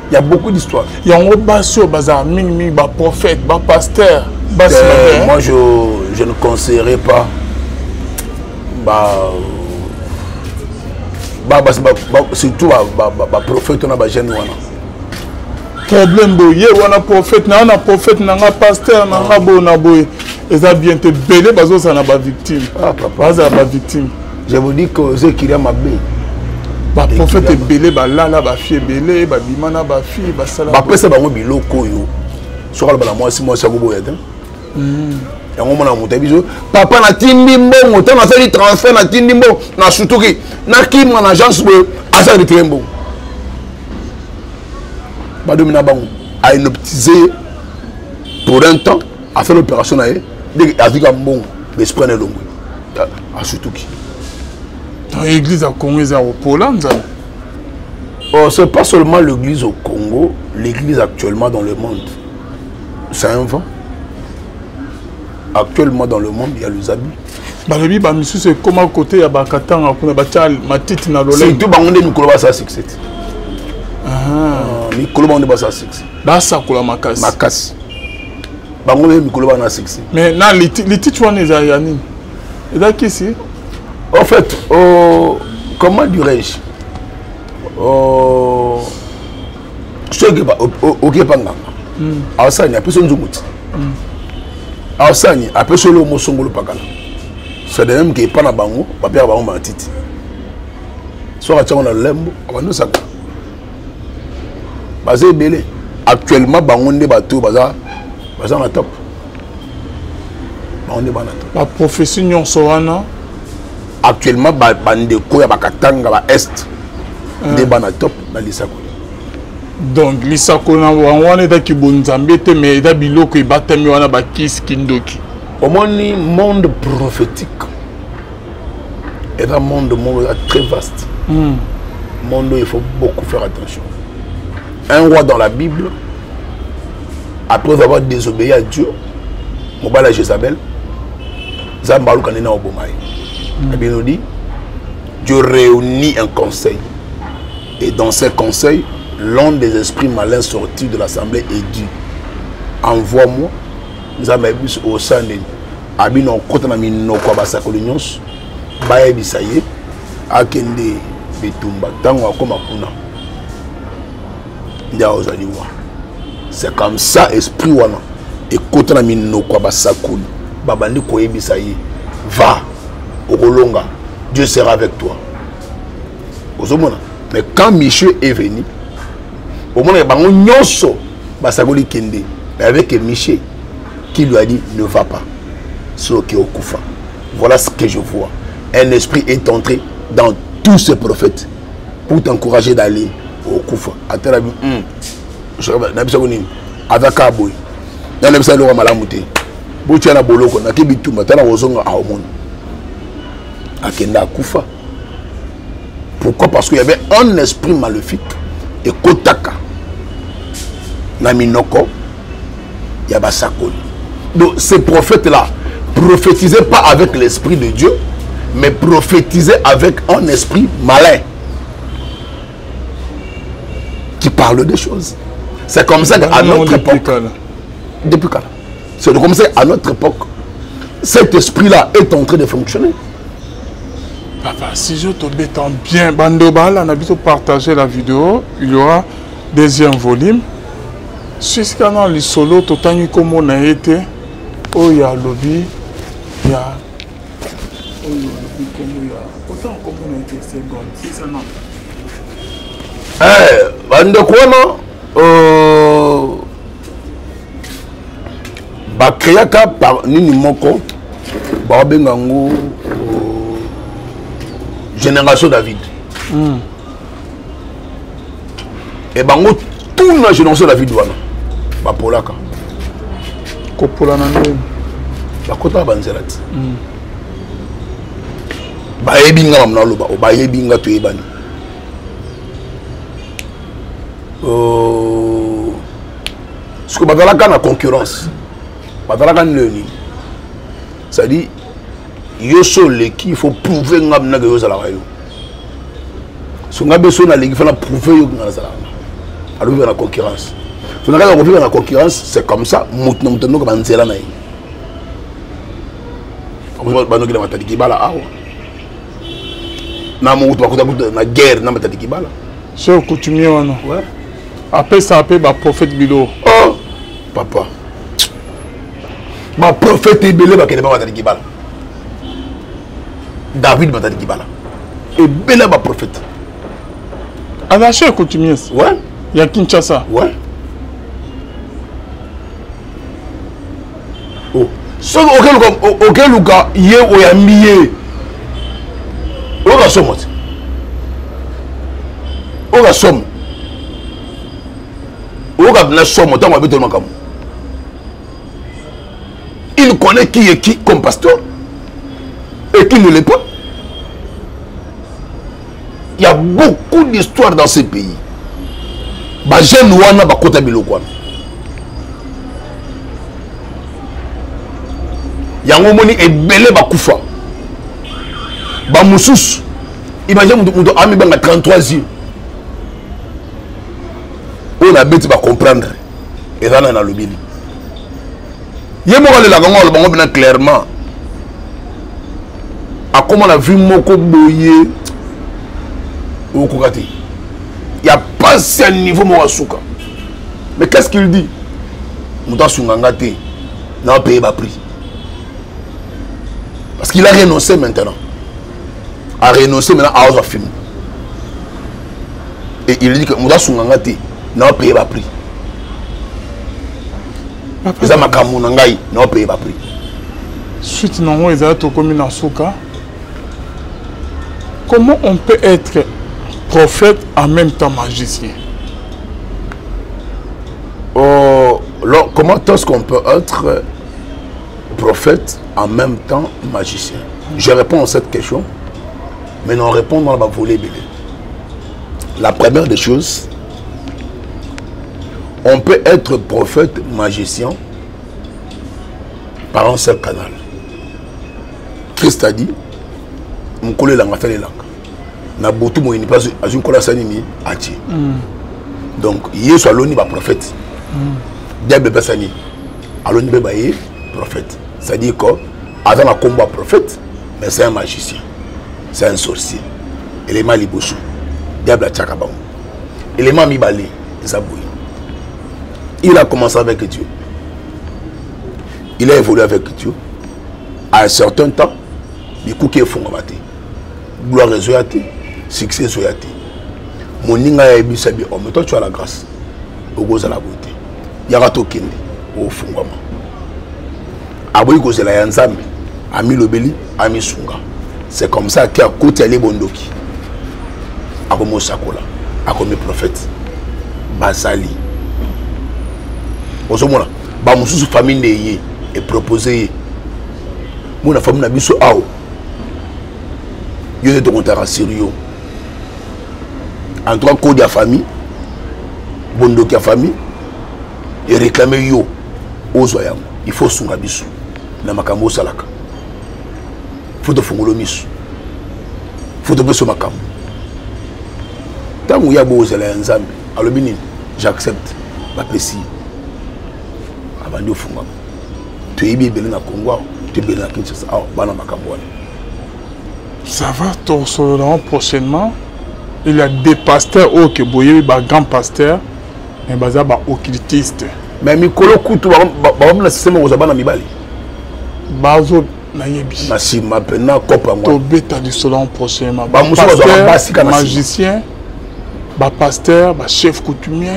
Il y a beaucoup d'histoires. Yango basi oyo bazala mingi mingi ba prophète, ba pasteur, basi mabe. Moi je ne conseillerais pas ba ba ba, ba, ba surtout ba ba, ba, ba prophète na ba jeune wana. Problème boye ye wana prophète na wana prophète na nga pasteur na nga boye na boye eza bien te belé bazozala na ba victime. Ah papa. Bazala ba victime. Je vous dis que Zekiria mabe. Ba prophète ebele balala ba fille ebele babima na ba fille basala. Bapesa bango biloko oyo. Soki aloba na mwasi mwasi akoboya te. Yango mona moto ya biso papa natindi mbongo ntango nasali transfert natindi mbongo nasutuki nakima na agence boye asali retire mbongo badomina bango ahypnotise ye pour un temps asali opération na ye ndenge azwika mbongo l'esprit na elongwe asutuki. Dans l'église à Congo eza kopola Nzambe. Oh, c'est pas seulement l'église au Congo, l'église actuellement dans le monde. C'est un vent. Actuellement dans le monde, il y a les abus. Balobi ba misusu ekoma côté ya bakatanga kuna batia matiti na lolenge. Surtout bango nde mikolo basala succès. Ah, mikolo bango nde basala succès. Basakola makasi. Makasi. Bango nde mikolo bana succès. Mais na lititi wana eza ya nini? Eza kisi? En fait, comment dirais-je? Soki okepa nganga awasani apesi nzungu ti awasani apesi olo mosongolo pakala c'est de même que epa na bango bapeyaka bango matiti soki atiango na lolembo abandi osaka baza ebele actuellement bango nde bato baza baza na top bango nde bana top ba prophétie nyonso wana actuellement bandeko ya bakatanga ba est nde bana top na lisakoli. Donc lisako na bango wana eza kibonzambe te, mais eza biloko ebatami wana, bakisi kindoki. Omoni, monde prophétique eza monde moko eza très vaste. Monde oyo, il faut beaucoup faire attention. Un roi dans la Bible, après avoir désobéi à Dieu, mobali ya Jézabel, Nzambe aluka nde na oboma ye. La Bible nous dit: Dieu réunit un conseil et dans ce conseil, l'un des esprits malins sortis de l'assemblée et dit: envoie-moi. Nzambe ayebi biso osala nini? Abino okota na minoko ya basakoli nyonso, bayebisa ye akende bitumba. Ntango akóma kuna nde akozwa liwa. C'est comme ça esprit wana ekota na minoko ya basakoli, babandi koyebisa ye: va, okolonga, Dieu sera avec toi. Ozomona? Mais quand Michel est venu, omonaka bango nyonso basakoli kende, mais avec Michel qui lui a dit: ne va pas, soki okufa. Voilà ce que je vois: un esprit est entré dans tous ces prophètes pour t'encourager d'aller, okufa. Atala bi na biso nini, aza kaka boye, na biso eloko malamu te, botia na boloko, nake bitumba, tala kozonga, aomona akenda, akufa. Pourquoi? Parce qu'il y avait un esprit maléfique ekotaka na minoko ya basakoli. Donc ces prophètes là prophétisaient pas avec l'esprit de Dieu, mais prophétisaient avec un esprit malin qui parle des choses. C'est comme ça qu'à notre époque, depuis quand, c'est comme ça à notre époque, cet esprit là est en train de fonctionner. Papa, si je tobeta bien, bando balanda biso, partager la vidéo, il y aura deuxième volume. Jusqu'à na lisolo totangi komona ye te, oyo alobi ya oyo alobi kombo ya otanga kombo na ye te, seconde sisa na. Eh, bandeko wana bakreaka par nini moko baobenga yango génération David. E bango tout na génération David wana bapolaka. Kopola na ndenge? Bakotaka banzela ti. Bayebi nga, mamu naloba, bayebi nga, toyebani. Soki bazalaka na concurrence, bazalaka nini nini, c'est-à-dire yo so oleki, il faut prouver nga mnaka yo ozalaka yo. So nga mpe so naleki, fana prouver yo nga nazalaka. Alobi na concurrence, so na kati ya kovivre na concurrence, c'est comme ça moto na moto anoka banzela na ye. Banoki na Matadi Kibala awa na mokutu, bakuta kuta na guerre na Matadi Kibala. Chef coutumier wana apesaka mpe baprophète biloko. Oh papa, baprophète ebele bakende ba Matadi Kibala, David Matadi Kibala, ebele baprophète. Aza chef coutumier? Ouais. Ya Kinshasa? Ouais. Oh. Soki okeluka ye, oyambi ye, oyoka somo te, oyoka somo, oyoka na somo ntango abeteli makambo. Il connaît qui est qui comme pasteur et qui ne l'est pas. Il y a beaucoup d'histoires dans ce pays. Bajeune wana bakota biloko wana. Yango omoni ebele bakufa, bamosusu. Imagine moto amibanga 33 yeux oyo nabeti, bacomprendre eza na nalobeli ye moko alelaka ngo, alobango mpena clairement, akóma na vie moko boye okoka te, ya pasi ya niveau moko ya suka. Mais qu'est ce qu'il dit? Moto asunga nga te, na paye baprix, parce qu'il a renoncé maintenant, a renoncé maintenant aozwa film et il dit que moto asunga nga te, na paye baprix, eza makambo na ngai, na paye baprix. Suite nango ezala, tokomi na suka. Comment on peut être prophète en même temps magicien? Comment est-ce qu'on peut être prophète en même temps magicien? Je réponds à cette question, mais non répondre dans la volée. La première des choses, on peut être prophète magicien par un seul canal. Christ a dit, mokolo elanga asala elanga na butu moyini mpe azwi nkolo asala nini atie. Donc Yesu aloni baprophète, diable mpe asala nini? Aloni mpe baye prophète. C'est-à-dire que aza na nkombo ya prophète, mais c'est un magicien, c'est un sorcier. Elema liboso, diable atiaka bango. Elema mibale eza boye: il a commencé avec Dieu, il a évolué avec Dieu. À un certain temps, bikuki efungama te, gloire ezoya te, succès ezoya te. Moninga yayebisa bi: "Oh, mais toi, tu as la grâce, okozala boye te, yaka tokende, ofungwama." Aboyi kozela ya Nzambe, amilobeli, amisunga. C'est comme ça ke akoti ale bondoki, akomi osakola, akomi prophète. Bazali ozomona bamosusu, famille nde ye epropose ye: "Mona, famille na biso awa, yo nde tokontaka sur yo." En tout cas, code ya famille, bondoki ya famille eréclame yo ozwa yango. Il faut osunga biso na makambo osalaka, faut tofongola miso, faut topesa makambo. Ntango ya bozela ya Nzambe, alobi nini? "J'accepte." Bapesi ye, abandi ofungama. Toyebi ebele na Congo awa, toebele na Kinshasa awa, bana makambo wana. Ça va, tosolola prochainement. Il y a des pasteurs oyo ke boyebi, bagrand pasteur, mais baza baoccultiste. Mais mikolo kutu bakomi na système kozwa bana mibali. Bazo nayebi. Na nsima mpena kope yango. Tobeta lisolo prochainement. Bamosusu bazwaka basi kana magicien, bapasteur, bachef coutumier.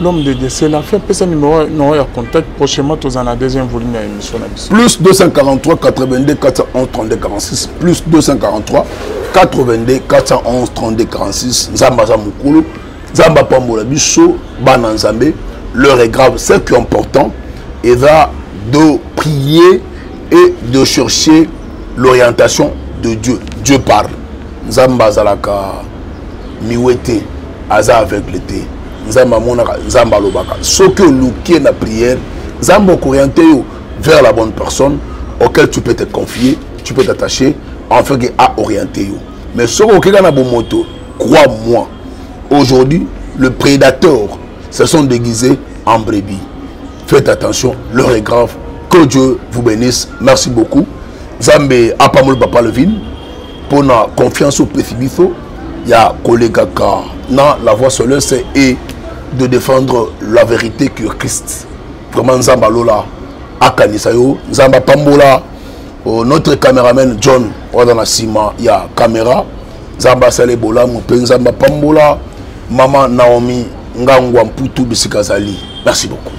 L'homme de Dieu, c'est la fin. Pesa numéro no ya contact. Prochainement toza na deuxième volume ya émission na biso. Plus 243 82 411 32 46, plus 243 82 411 32 46. Nzambe aza mokolo, Nzambe apambola biso bana Nzambe. L'heure est grave. Ce qui est important eza de prier et de chercher l'orientation de Dieu. Dieu parle. Nzambe azalaka miwe te, aza aveugle te. Nzambe amonaka, Nzambe alobaka. Soki oluki ye na prière, Nzambe okoriente yo vers la bonne personne auquel tu peux te confier, tu peux t'attacher, afin que aoriente yo. Mais soki okeka na bomoto, crois-moi, aujourd'hui le prédateur se sont déguisés en brebis. Faites attention, l'heure est grave. Que Dieu vous bénisse. Merci beaucoup. Nzambe apamoli papa Levin mpona confiance opesi biso ya kolekaka na La Voix Céleste et de défendre la vérité que Christ. Vraiment, Nzambe alola akanisa yo, Nzambe apambola. Oh, notre caméraman John oyo na nsima ya caméra, Nzambe asala bolamu mpe Nzambe apambola mama Naomi Ngangwa Mputu bisika azali. Merci beaucoup.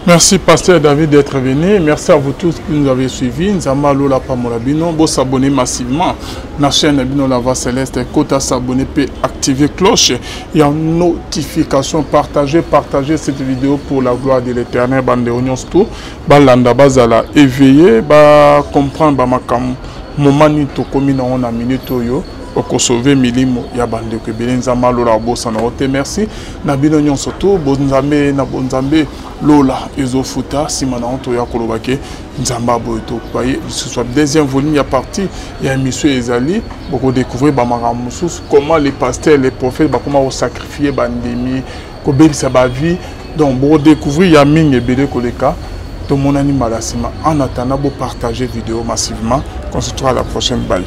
Merci Pasteur David d'être venu. Merci à vous tous qui nous avez suivis. Nzambe alola apambola bino. Vous s'abonner massivement. La chaîne bino La Voix Céleste. Kota s'abonner puis activer cloche. Il y a notification. Partagez, partagez cette vidéo pour la gloire de l'Éternel. Bande tout. Balanda bazala éveillé. Ba comprendre ba makam. Moment ni tokomi na on a minute oyo. Okosauve milimo ya bandeko ebele. Nzambe alola abosana o te. Merci na bino nyonso to bonzambe na bonzambe lola ezofuta nsima na ngo. Toya koloba ke Nzambe aboye topaye lisusu. Deuxième volume ya partie ya émission ezali, bokodécouvrir bamakambo mosusu, comment les pasteurs, les prophètes bakoma kosacrifie bandimi, kobebisa bavie. Donc bokodécouvrir ya mingi ebele koleka. Tomonani mbala nsima. En attendant, bopartager vidéo massivement. Qu'on se retrouve à la prochaine. Bye.